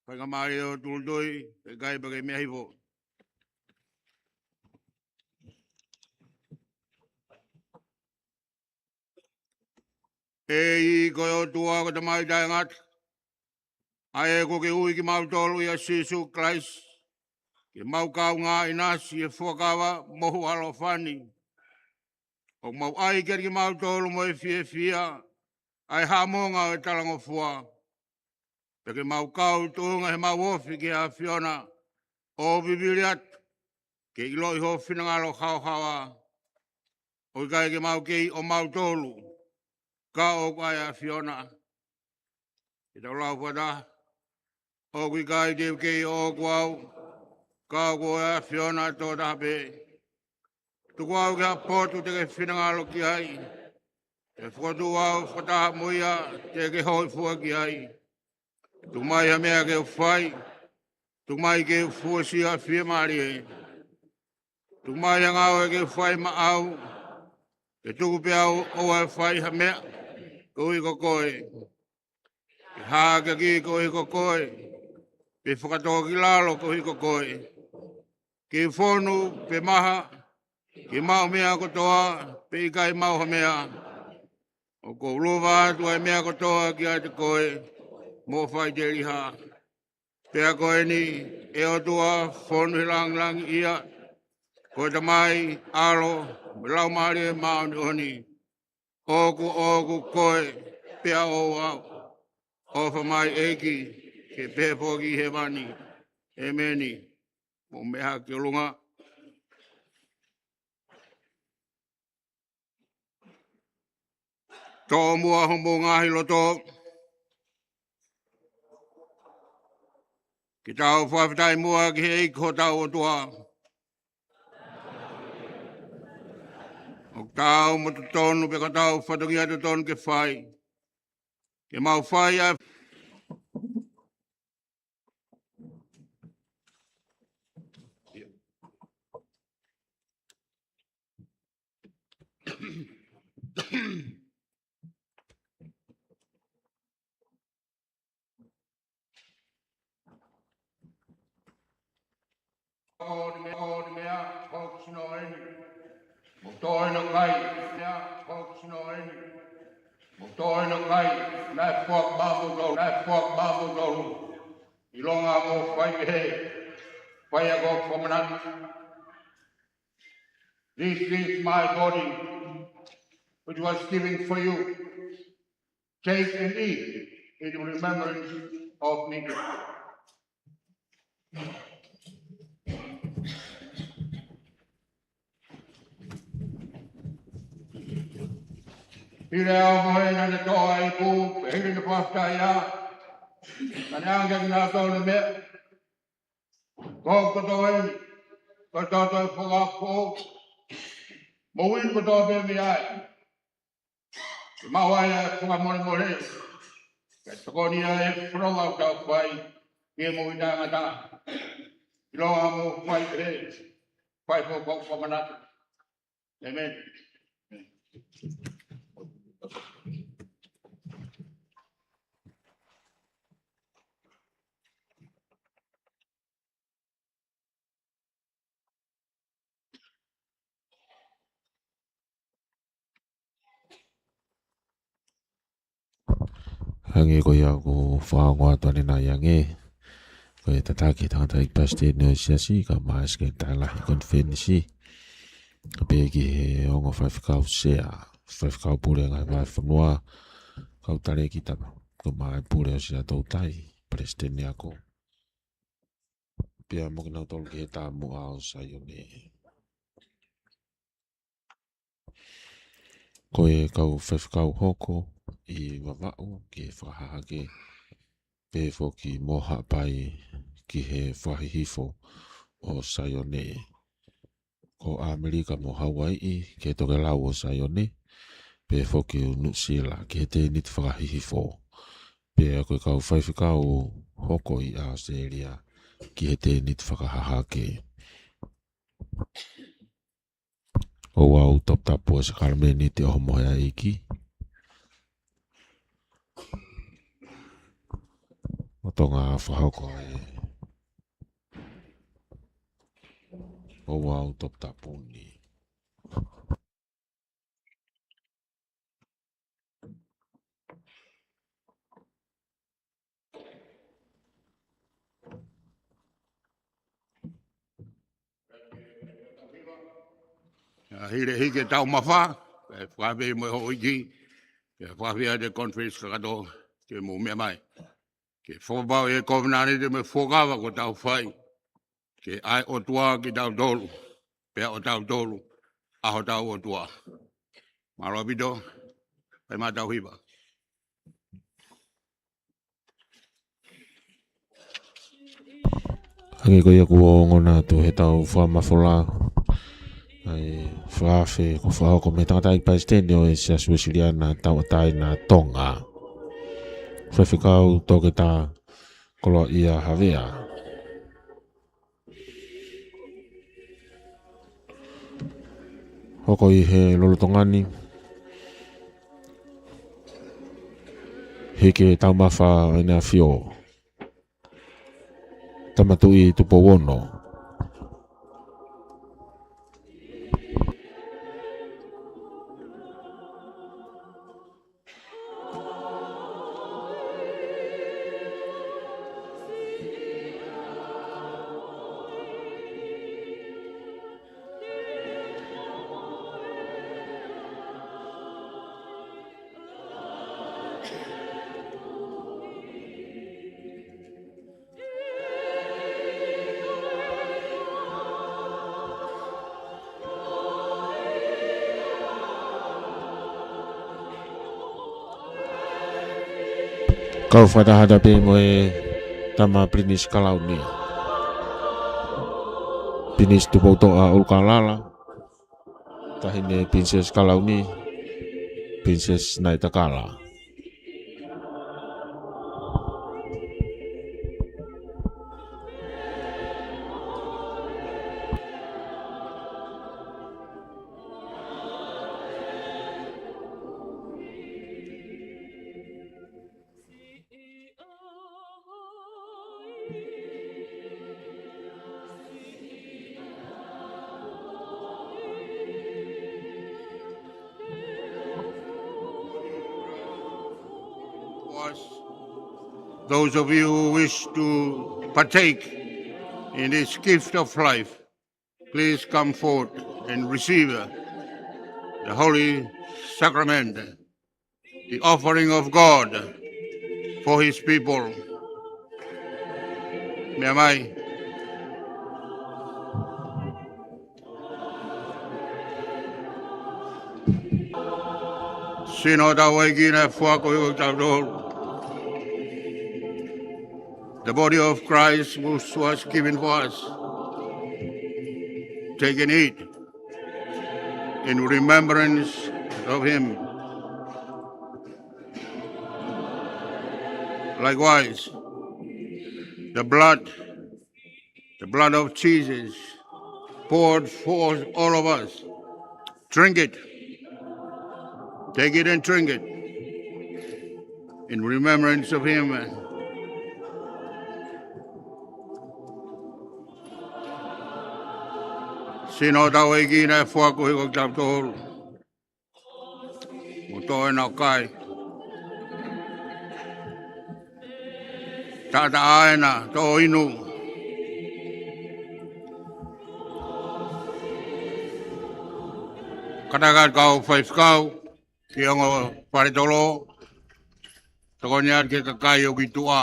Faingamālie ʻo tūʻulutui, ʻikai pē ke meʻa hifo. ʻEiki ko e ʻOtua ko e Tamai taʻengata, ʻa ē kuo ke ui kimautolu ʻia Sīsū Kalaisi, ke mau kaungā ʻinasi he fuakava mohu ʻaloʻofa ni. ʻOku mau ʻai kiate kimautolu mo e fiefia ʻa e haʻamonga ʻo e talangofua. Pea ke mau kau tuʻunga he mau ofi ki he ʻAfiona, ʻo vivili atu ke ʻiloʻi ho finangalo haohaoa. ʻOku ʻikai ke mau kei ʻomautolu, ka ʻoku ʻa e ʻAfiona. Ke tau lau fakataha. ʻOku ʻikai te u kei ʻoʻoku au, ka ʻoku ʻa e ʻAfiona tokotaha pē. Tuku au ki ha potu te ke finangalo ki ai. ʻE fokotuʻu au fakataha mo ia te ke hōifua ki ai. Tuku mai ha meʻa ke u fai. Tuku mai ke u fuesia fiemālie. Tuku mai ha ngāue ke u fai maʻau. Ke tuku pē au ʻo fai ha meʻa koeʻuhi ko koe. Ke hākeakiʻi koeʻuhi ko koe. Pe fakatōkilalo koeʻuhi ko koe. Ke fonu pe maha, ke maʻu meʻa kotoa, pe ʻikai maʻu ha meʻa. ʻOku ou lava atu ʻa e meʻa kotoa kiate koe, mo faʻiteliha. Pea ko eni, ʻe ʻOtua fonu he langilangi ia, ko e Tamai, ʻAlo, mo e Laumālie Māʻoniʻoni. ʻOku, ʻoku koe, pea ʻoku ou. ʻOfa mai ʻEiki, ke pehē foki ʻi hēvani. ʻEmeni. Mou meʻa ki ʻolunga. Toʻo muʻa homou ngaahi loto. Ke tau fakafetaʻi muʻa ki he ʻEiki ko hotau ʻOtua. ʻOku taau mo totonu pē ko hotau fatongia totonu ke fai. Ke mau fai ʻa e ʻOni meʻa, ʻoni meʻa, hoku sino eni. Mo toe no kai, meʻa, hoku sino eni. Mo toe no kai, naʻe fuak mamu tolu, naʻe fuak mamu tolu. ʻIlonga mo fai he, fai ako famanat. This is my body, which was given for you. Take and eat in remembrance of me. Hili ʻa e ʻaho mo e naʻe toʻo ʻa e ipu, pea hili ʻene fakafetaʻi ia, naʻa ne ʻange kiate kinautolu ʻo ne meʻa. Ko e kotoa eni, ko e toto ʻo e Fuakava Foʻou, mo uini kotoa pē mei ai. Ke maʻu ai ʻa e fakamolemole. Ke tokoni ʻa e fononga ʻoku tau fai, ke mo ʻi tangata. ʻIlonga mo fai he, fai ko ko famanat. ʻEmeni. Hangē ko ia ʻoku fakaongo atu ʻanenai ange, ko e tataki tangataʻeiki palesiteni ʻo e siasi, kae ʻumaʻā e sekelitali lahi konifelenisi, kae pehē ki he ongo faifekau sea, faifekau pule ngaahi vahefonua, kau talēkita, kae ʻumaʻā e pule ʻo Siaʻatoutai, palesiteni ako. Pea mo kinautolu ki he taumuʻa ʻo Saione. Ko e kau faifekau hoko ʻi Vavaʻu ki he fakahahake, pehē foki mo Haʻapai ki he fakahihifo ʻo Saione. Ko ʻAmelika mo Hauaiʻi ki he tokelau ʻo Saione, pehē foki ʻo Nuʻusila ki he tēniti fakahihifo. Pea ko e kau faifekau hoko ʻi ʻAositelēlia ki he tēniti fakahahake. ʻOku ou toputapu ʻa e sākalamēniti ʻo hoʻo mohe ʻa e ʻEiki. ʻO Tonga fakahoko ē. ʻOku ou toputapu ni. ʻA, hili hiki e taumafa, ʻe fakapē mo e houʻeiki, ʻe fakapē ʻa e conference kakato ke mou meʻa mai. Ke fakapapauʻi ʻe he kovinānite mo e fuakava kuo tau fai. Ke ʻai ʻOtua kitautolu, pea ʻotautolu, ʻa hotau ʻOtua. Mālō ʻaupito, ʻai mai ʻetau hiva. Hangē ko ia kuo ongona atu heʻetau fakamafola, ʻa e Fakaafe kuo fakahoko mei he tangataʻeiki palesiteni ʻo e Siasi Uēsiliana Tauʻatāina Tonga, Faifekau Toketā Koloaʻia Havea. Hoko ʻi he lolotonga ni, hiki e taumafa ʻEne ʻAfio, Tama Tuʻi Tupou Ono. Kau fakataha atu pē mo e Tama Pilinisi Kalauni, Pilinisi Tupoutoʻa ʻUlukalala, Taʻahine Pilinisesi Kalauni, Pilinisesi Naitakala. Those of you who wish to partake in this gift of life, please come forward and receive the Holy Sacrament, the offering of God for His people. Meʻa mai. Sino hotau ʻEiki naʻe foaki ʻo hoko kiate kitautolu. The body of Christ, which was given for us. Take and eat in remembrance of Him. Likewise, the blood, the blood of Jesus poured for all of us. Drink it. Take it and drink it in remembrance of Him. Sino hotau ʻEiki naʻe foaki ʻo hoko kiate kitautolu. Mou toʻo ʻena ʻo kai. Taʻataʻa ʻena, toʻo inu. Kātaki atu kau faifekau ki he ongo faletolo, tokoni atu ki he kakai ʻoku ʻi tuʻa.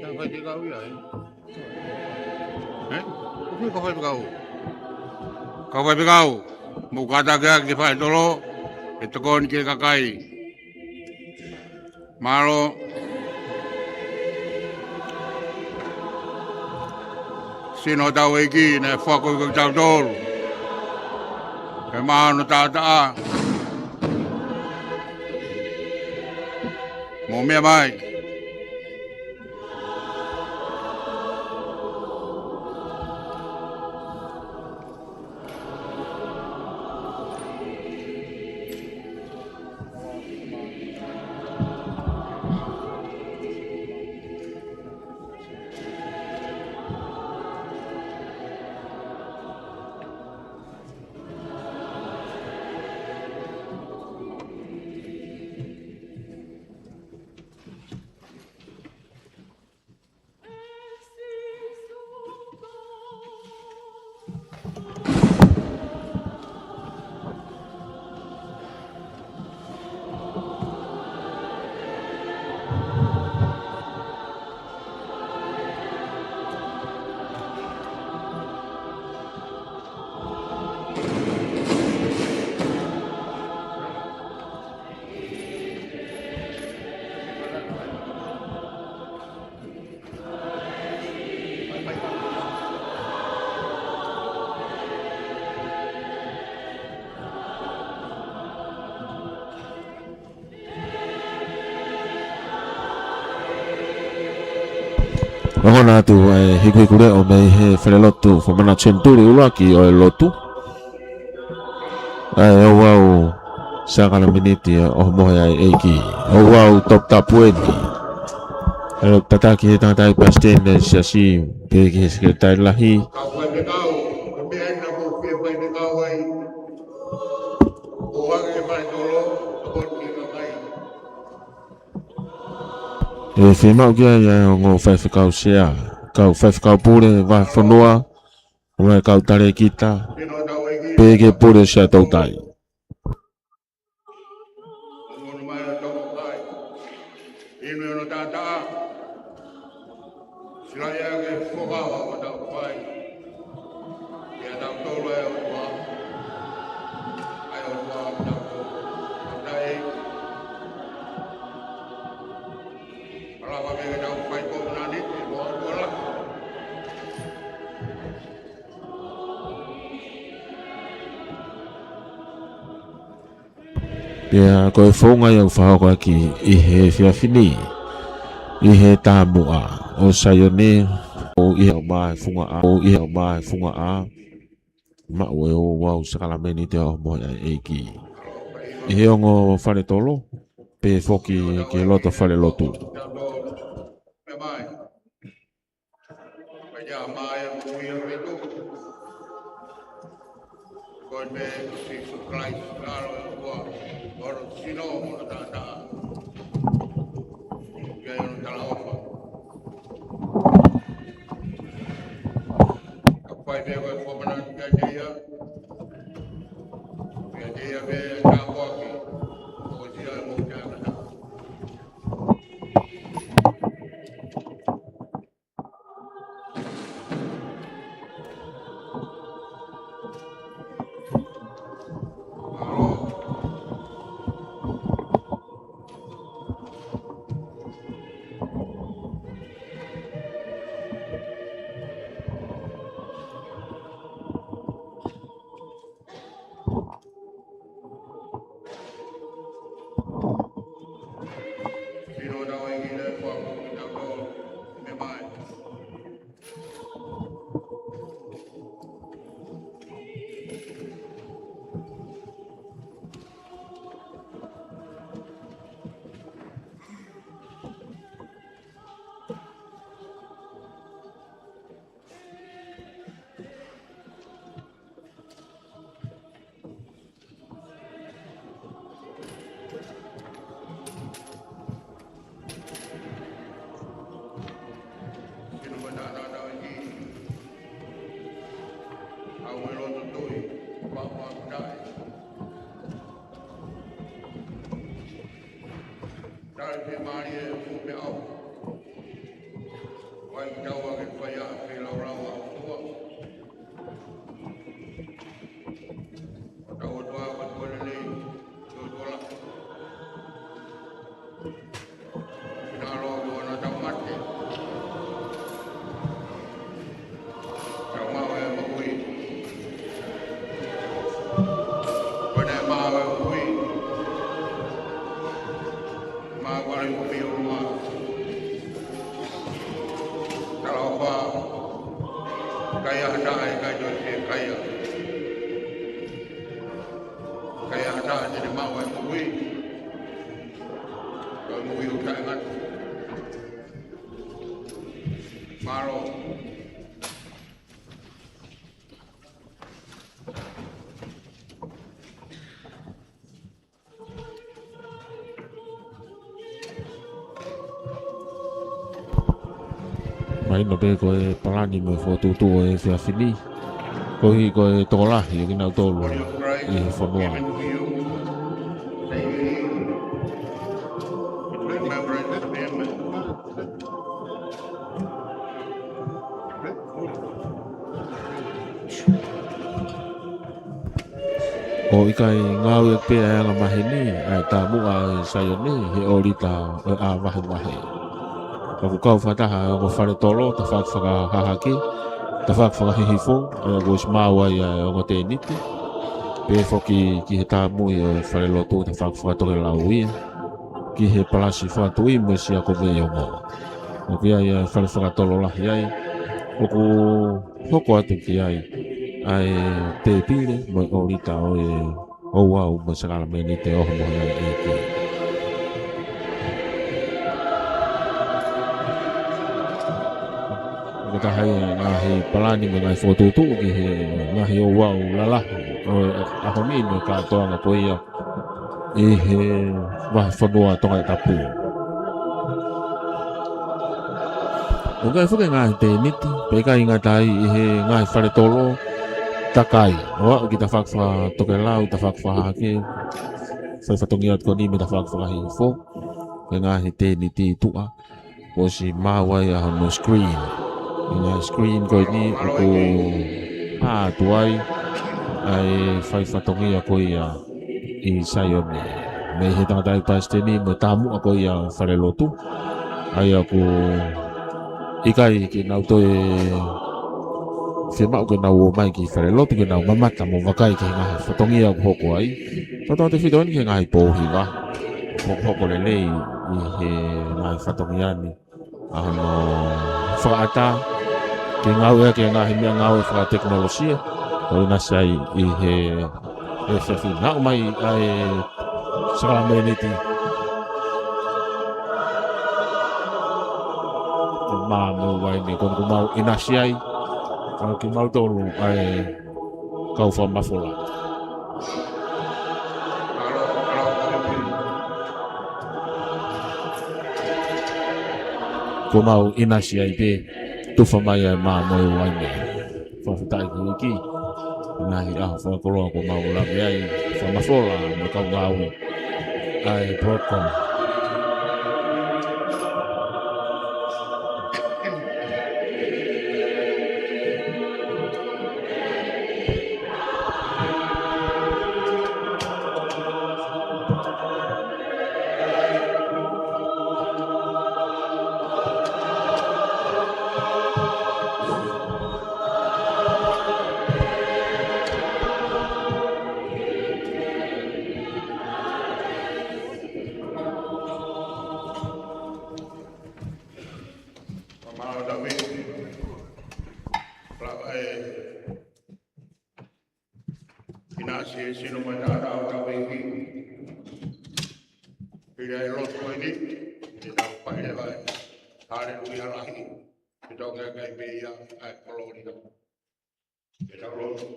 Kau faifekau ia, ē? Ē? ʻOku kau faifekau. Kau faifekau, mou kātaki atu ki he faletolo, ke tokoni ki he kakai. Mālō. Sino hotau ʻEiki naʻe foaki ʻo hoko kiate kitautolu. Ke maʻu hono taʻataʻa. Mou meʻa mai. ʻOku ʻoatu ʻa e hikuhiku leʻo mei he falelotu Fakamanatu Senituli ʻUluaki ʻo e lotu. ʻA e ouau sākalameniti ʻo e mohe ʻa e ʻEiki. Ouau toputapu eni. ʻE tataki he tangataʻeiki palesiteni ʻo e siasi, pehē ki he sekelitali lahi. ʻE fiemaʻu ki ai ʻa e ongo faifekau sea, kau faifekau pule vahefonua, mo e kau talēkita, pehē ki he pule ʻo Siaʻatoutai. Inu ʻi hono taʻataʻa. Sila ia ke fokava ʻo tau fai. Ia tau tolu e ʻOtua. ʻAi ʻOtua tau tolu. Tau tai. Malava ke tau fai ko nani ke mo ʻOtua la. Pea ko e founga ia ʻoku fakahoko ʻaki ʻi he efiafi ni, ʻi he taumuʻa ʻo Saione, ʻo ʻi he ʻomai funga ʻa, ʻo ʻi he ʻomai funga ʻa, maʻu e ouau sākalameniti ʻo e mohe ʻa e ʻEiki. ʻI he ongo fale tolo, pehē foki ki he loto falelotu. Ko e meʻa ko Sīsū Kalaisi, ʻAlo ʻo e ʻOtua, ʻo hono sino, ʻo hono taʻataʻa. Ke ʻi ai hono talaʻofa. Ka fai pē ko e fakamanatu kiate ia. Kiate ia pē ʻa e tāpuaki. ʻOku ʻikai ʻi ai mo ke ʻangatau. Tali pē mālie e fuʻu meʻa ʻoku ʻai ki taua ke fai ʻa e feilaulau ʻa e ʻOtua. Ko hotau ʻOtua ko e ʻOtua lelei, ko e ʻOtua lahi. Finangalo ki hono tau mate. Tau maʻu e moʻui. Ko ʻene maʻu e moʻui. Maʻu ʻa e moʻui ʻo e ʻOtua. Talaʻofa. Kaia hata ai, kaia ʻosi, kaia. Kaia hata ai, te ne maʻu e moʻui. Ko e moʻui ʻoku taʻengata. Mālō. Mahino pē ko e palani mo e fokotuʻutuʻu ʻo e efiafi ni. Koeʻuhi ko e tokolahi ʻo kinautolu ʻi he fonua. ʻOku ʻikai ngāueʻaki pē ʻa e anga maheni ʻa e taumuʻa ʻo e Saione he ʻōlita ʻo e ʻā vahevahe. Ka ʻoku kau fakataha ʻa e ongo fale tolo, tafaʻaki fakahahake, tafaʻaki fakahihifo, ʻa ia kuo ʻosi maʻu ai ʻa e ongo tēniti. Pehē foki ki he taumuʻa ʻo e falelotu, tafaʻaki fakatokelau ia ki he palasi fakatuʻi mo e siasi ko e ongo. ʻOku ʻi ai ʻa e fale fakatolo lahi ai, ʻoku hoko atu ki ai ʻa e tēpile mo e ʻōlita ʻo e ouau mo e sākalamēniti ʻo e ʻohomohe ʻa e ʻEiki. ʻOku taha ia e ngaahi palani mo e ngaahi fokotuʻutuʻu ki he ngaahi ouau lalahi ʻo e ʻaho ni mo e kātoanga ko ia ʻi he vahefonua Tongatapu. ʻOku ʻi ai foki e ngaahi tēniti, pea ʻikai ngata ai ʻi he ngaahi fale tolo, takai. ʻO aʻu ki tafaʻaki fakatokelau, tafaʻaki fakahahake, fai fatongia atu ko eni mei tafaʻaki fakahihifo, ko e ngaahi tēniti tuʻa, kuo ʻosi maau ai ʻa hono screen. Ko e ngaahi screen ko eni ʻoku hā atu ai ʻa e fai fatongia ko ia ʻi Saione. Mei he tangataʻeiki palesiteni mo e taumuʻa ko ia falelotu. ʻA ia ʻoku ʻikai ke nau toe fiemaʻu ke nau ō mai ki falelotu ke nau mamata mo vakai ki he ngaahi fatongia ʻoku hoko ai. Tautautefito eni ki he ngaahi pou hiva. Hoko, hoko lelei ʻi he ngaahi fatongia ni ʻa hono fakaʻatā ke ngāueʻaki e ngaahi meʻangāue fakatekinolosia. ʻOku ʻinasi ai ʻi he, he fefinaʻu mai ʻa e sākalamēniti. Ko e mā mo e uaine, ko eni ʻoku mau ʻinasi ai, ʻa kimautolu ʻa e kau fakamafola. Kuo mau ʻinasi ai pē, tufa mai ʻa e mā mo e uaine. Fakafetaʻi ki he ʻEiki. Ngaahi ʻaho fakakoloa kuo mau lave ai, fakamafola mo e kau ngāue ʻa e Broadcom. Mama David, lava e ʻinasi e sino mai tātā ʻo Taviki. Pea ʻi he lotu ko eni, ke tau fai leva e haleluia lahi. Ke tau ngeʻengeʻi pē ia ʻa e kolōlia. Ke tau lotu.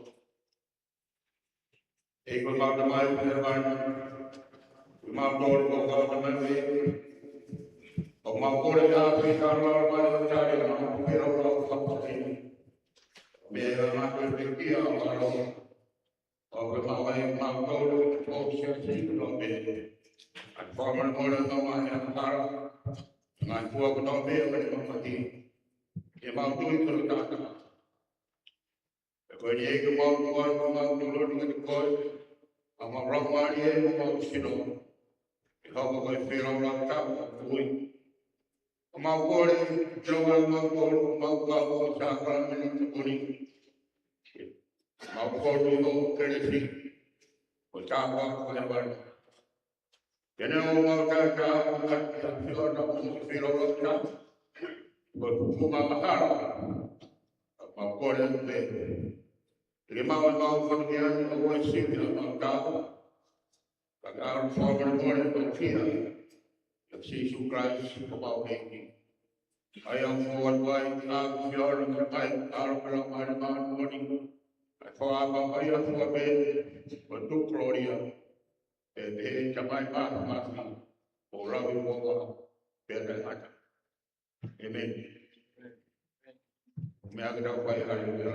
ʻEiki ko homau Tamai ʻoku ʻi hēvani, ko homau tolu ko homau Tamai ʻEiki. ʻOku mau kole ʻa e ʻapi ʻo e Laumālie Māʻoniʻoni ʻoku mau puke lau lau fakapatini. Mei he ngaahi pekia ʻo e mālō. ʻOku mau ʻai ʻemau tolu ʻo siasi kotoa pē. ʻA e fakamolemole ʻo e ngaahi angahala. Ngaahi fua kotoa pē ʻo e mamahi. ʻOku mau tui kotoa pē. Pea ko eni ʻEiki ʻoku mau tuʻu atu ʻo mau tolonga kiate koe, ʻa homau laumālie mo homau sino, ke hoko ko e feilaulau tapu ʻa e ui. ʻOku mau kole, ke lau ʻa homau tolu, ʻoku mau kau ʻi he sākalamēniti ko eni. ʻOku mau kole ʻi ho kelesi, ko e tāpuaki ʻo hēvani. Ke ne ʻomai ʻa e tauhi ʻa e ʻAfiona mo e feilaulau tapu. Ko e pupuʻu angahala. ʻOku mau kole atu pē. Ke mau ʻai ʻemau fatongia ni ʻo ʻosi ʻi heʻemau tau. Ka ke ʻalu fakamolemole ʻo kia. ʻIa Sīsū Kalaisi ko homau ʻEiki. ʻA ia ʻoku fou atu ai ʻa e ʻAfiona ki he ʻAlo pea mo e Laumālie Māʻoniʻoni. ʻA e fakaʻapaʻapa ia ʻoku fua pē. Ko e tuʻu kolōlia. Pea pehē Tamai Māfimafi, ʻo lauikuonga pea taʻengata. ʻĒmeni. Meʻa ke tau fai haleluia.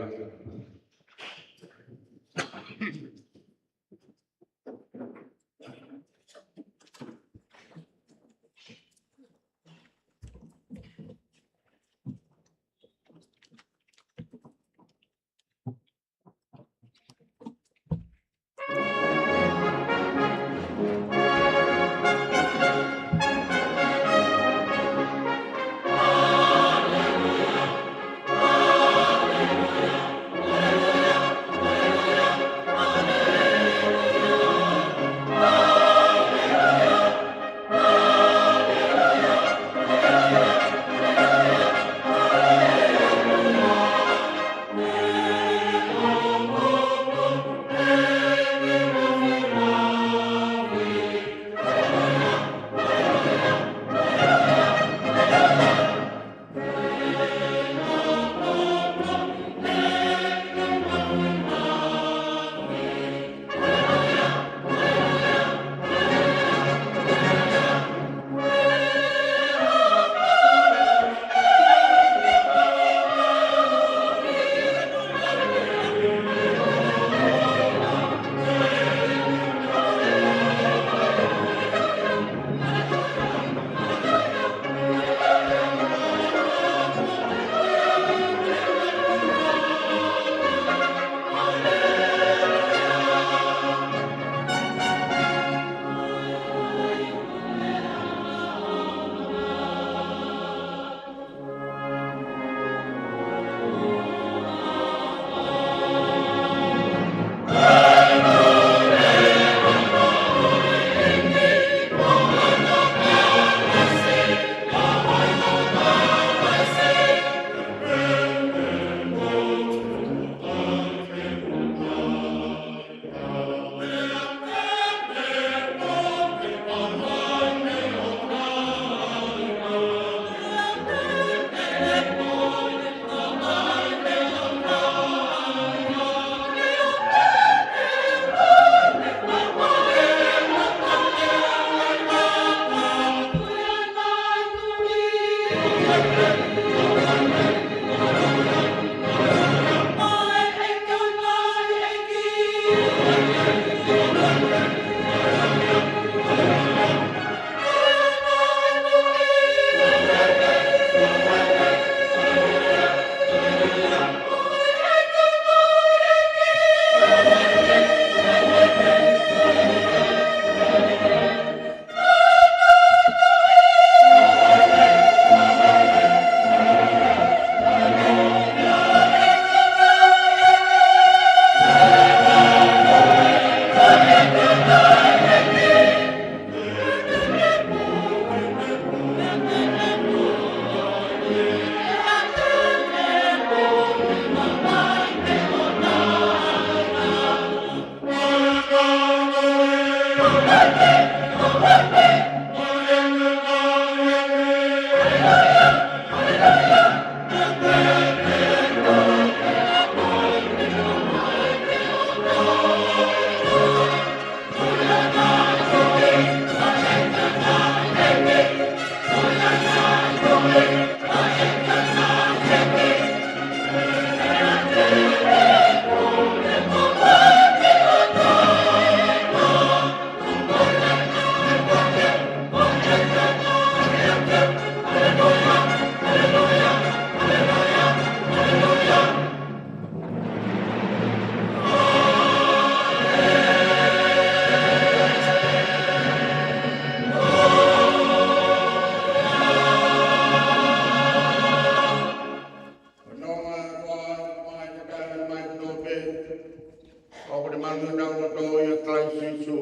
ʻo ne maluʻi ʻetau loto ʻia Kalaisi Sīsū.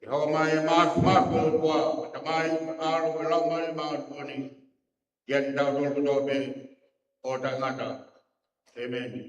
ʻE hoko mai ʻa e māfimafi ʻo e ʻOtua, ʻa e Tamai, ʻAlo, mo e Laumālie Māʻoniʻoni, ʻiate kitautolu kotoa pē ʻo taʻengata. ʻĒmeni.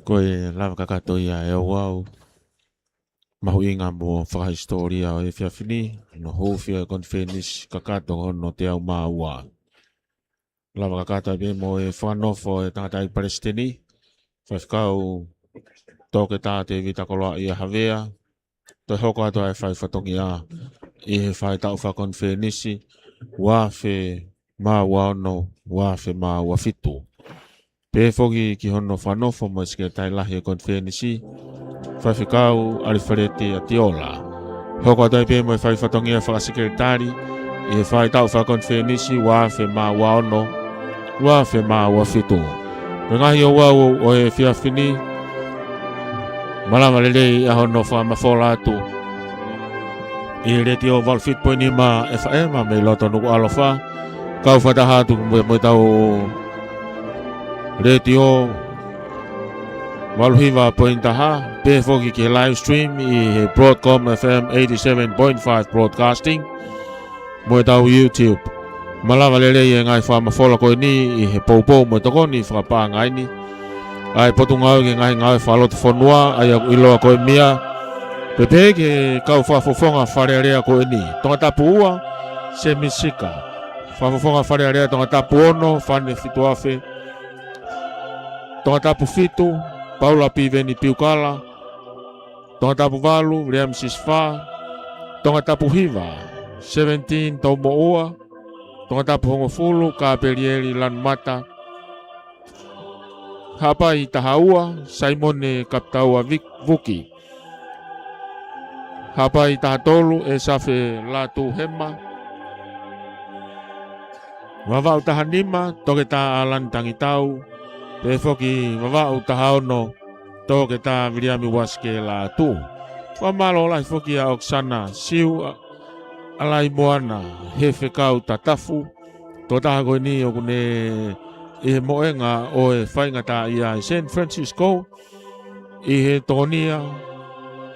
Ko e lava kakato ia ʻe ouau mahuʻinga mo fakahisitōlia ʻo e efiafi ni, hono huufi ʻo e konifelenisi kakato hono teau mā ua. Lava kakato ai pē mo e fakanofo ʻo e tangataʻeiki palesiteni, Faifekau Toketā Tēvita Koloaʻia Havea, toe hoko atu ʻa e fai fatongia ʻi he faʻahitaʻu fakakonifelenisi ua afe mā ua ono, ua afe mā ua fitu. Pehē foki ki hono fakanofo mo e Sekelitali Lahi ʻo e konifelenisi, Faifekau ʻAlifeleti ʻAtiola. Hoko atu ai pē mo e fai fatongia fakasekelitali ʻi he faʻahitaʻu fakakonifelenisi ua afe mā ua ono, ua afe mā ua fitu. Ko e ngaahi ouau ʻo e efiafi ni, malava lelei ʻa hono fakamafola atu ʻi he Letiō valu fitu poini nima F M mei loto Nukuʻalofa, kau fakataha atu mo, mo ʻetau Letiō valu hiva poini taha, pehē foki ki he live stream ʻi he Broadcom F M eighty-seven point five Broadcasting, mo ʻetau YouTube. Malava lelei e ngaahi fakamafola ko eni ʻi he poupou mo e tokoni fakapaʻanga ʻeni ʻa e Potungāue ki he Ngaahi Ngāue Fakalotofonua, ʻa ia ʻoku ʻiloa ko e mia, pehē ki he kau fakafofonga Fale Alea ko eni: Tongatapu ua, Semi Sika. Fakafofonga Fale Alea Tongatapu ono, Fane Fituafe. Tongatapu fitu, Paula Piveni Piukala. Tongatapu valu, William Sisifā. Tongatapu hiva, Seventeen Toumoʻua. Tongatapu hongofulu, Kapelieli Lanumata. Haʻapai taha ua, Saimone Kapitaua Vik-, Vuki. Haʻapai taha tolu, ʻEsafe Lātū Hema. Vavaʻu taha nima, Toketā ʻAlani Tangitau. Pehē foki Vavaʻu taha ono, Toketā Viliami Uasike Lātū. Fakamālō lahi foki ʻa ʻOkesana Siu ʻa-, ʻAlaimoana Hefekau Tatafu, tokotaha ko eni ʻoku ne ʻi he moʻenga ʻo e faingataʻaʻia ʻi San Francisco, ʻi he tokonia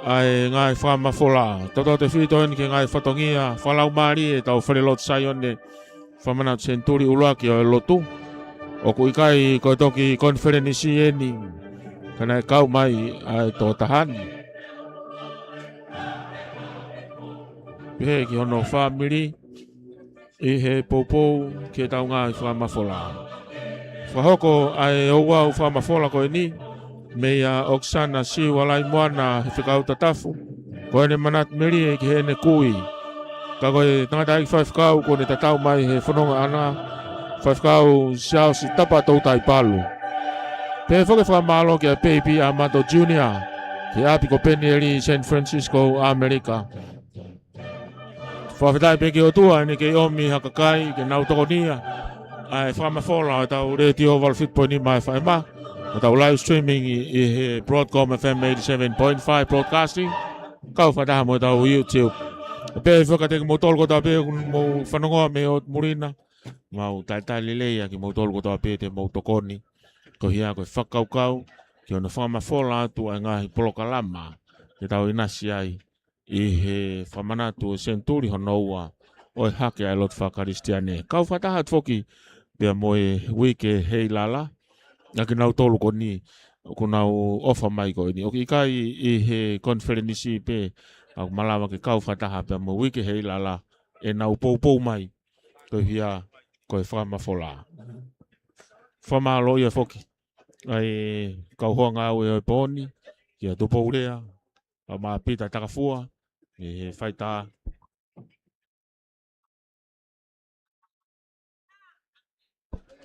ʻa e ngaahi fakamafola. Tautautefito eni ki he ngaahi fatongia fakalaumālie ʻetau Falelotu Saione Fakamanatu Senituli ʻUluaki ʻo e lotu. ʻOku ʻikai ko e toki konifelenisi eni, ka naʻe kau mai ʻa e tokotaha ni. Pehē ki hono fāmili ʻi he poupou ki heʻetau ngaahi fakamafola. Fakahoko ʻa e ouau fakamafola ko eni meia ʻOkesana Siu ʻAlaimoana Hefekau Tatafu, ko ʻene manatu melie ki heʻene kui. Ka ko e tangataʻeiki faifekau kuo ne tatau mai he fononga ʻana, Faifekau Siaosi Tapa Toutai Palu. Pehē foki e fakamālō kia Peipi ʻAmato Junior, ki he ʻapi ko Penieli, San Francisco, ʻAmelika. Fakafetaʻi pē ki he ʻOtua ʻene kei ʻomi ha kakai ke nau tokonia ʻa e fakamafola ʻo ʻetau Letiō valu fitu poini nima F M, ʻo ʻetau live streaming ʻi, ʻi he Broadcom F M eighty-seven point five Broadcasting, kau fakataha mo ʻetau YouTube. Pehē foki kiate kimoutolu kotoa pē ʻoku mou fanongoa mei ʻotu muli na, mau talitali lelei ʻa kimoutolu kotoa pē te mou tokoni Ko ia ko e fakakaukau ki hono fakamafola atu ʻa e ngaahi polokalama te tau ʻinasi ai ʻi he fakamanatu ʻo e senituli hono ua ʻo e hake ʻa e lotu fakakalisitiane. Kau fakataha atu foki pea mo e Uike Heilala, ʻa kinautolu ko eni ʻoku nau ʻofa mai ko eni. ʻOku ʻikai ʻi he konifelenisi pē, ʻoku malava ke kau fakataha pea mo e Uike Heilala ʻenau poupou mai ko ia ko e fakamafola. Fakamālōʻia foki ʻa e kau hoa ngāue ʻo e pō ni, kia Tupou Lea, ʻa Mā Pita Takafua, ʻi he faitā.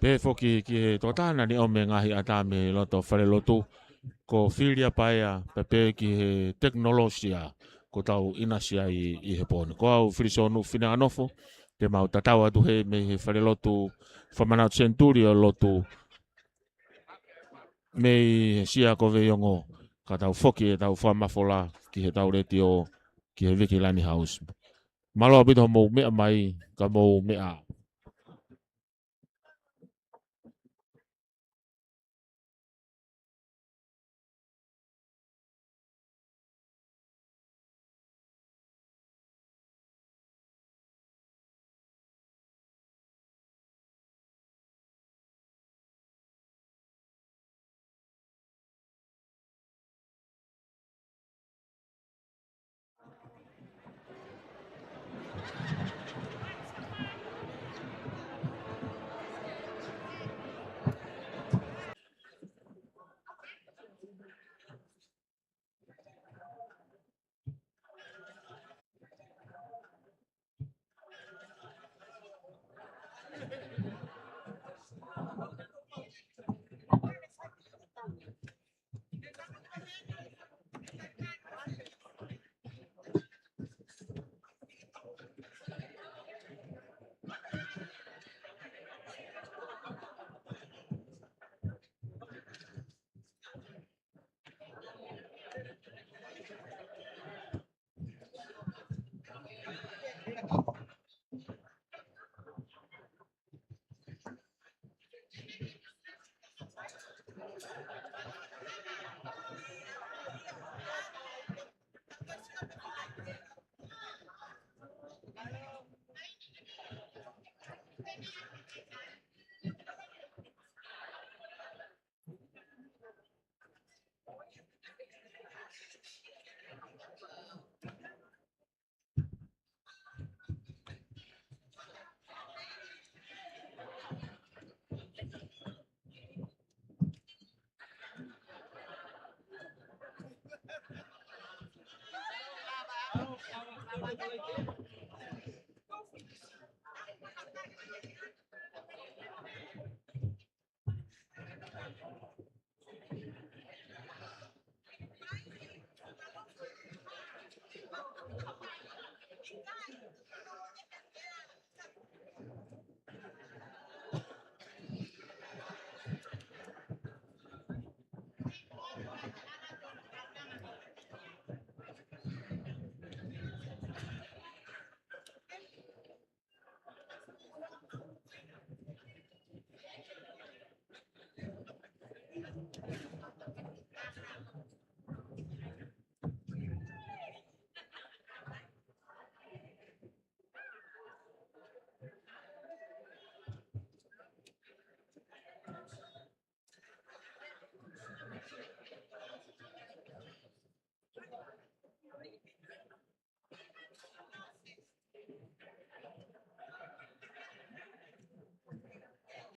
Pehē foki ki he tokotaha naʻa ne ʻomi e ngaahi ʻata mei loto falelotu, ko Filia Paea, pea pehē ki he tekinolosia kuo tau ʻinasi ai ʻi he pō ni. Ko au Filisonu Fineʻanganofo, te mau tatau atu heni mei he falelotu fakamanatu senituli ʻo e lotu mei he Sia ko Veiongo, ka tau foki ʻetau fakamafola ki heʻetau letiō ki he Vikilani House. Mālō ʻaupito hoʻomou meʻa mai, ka mou meʻa.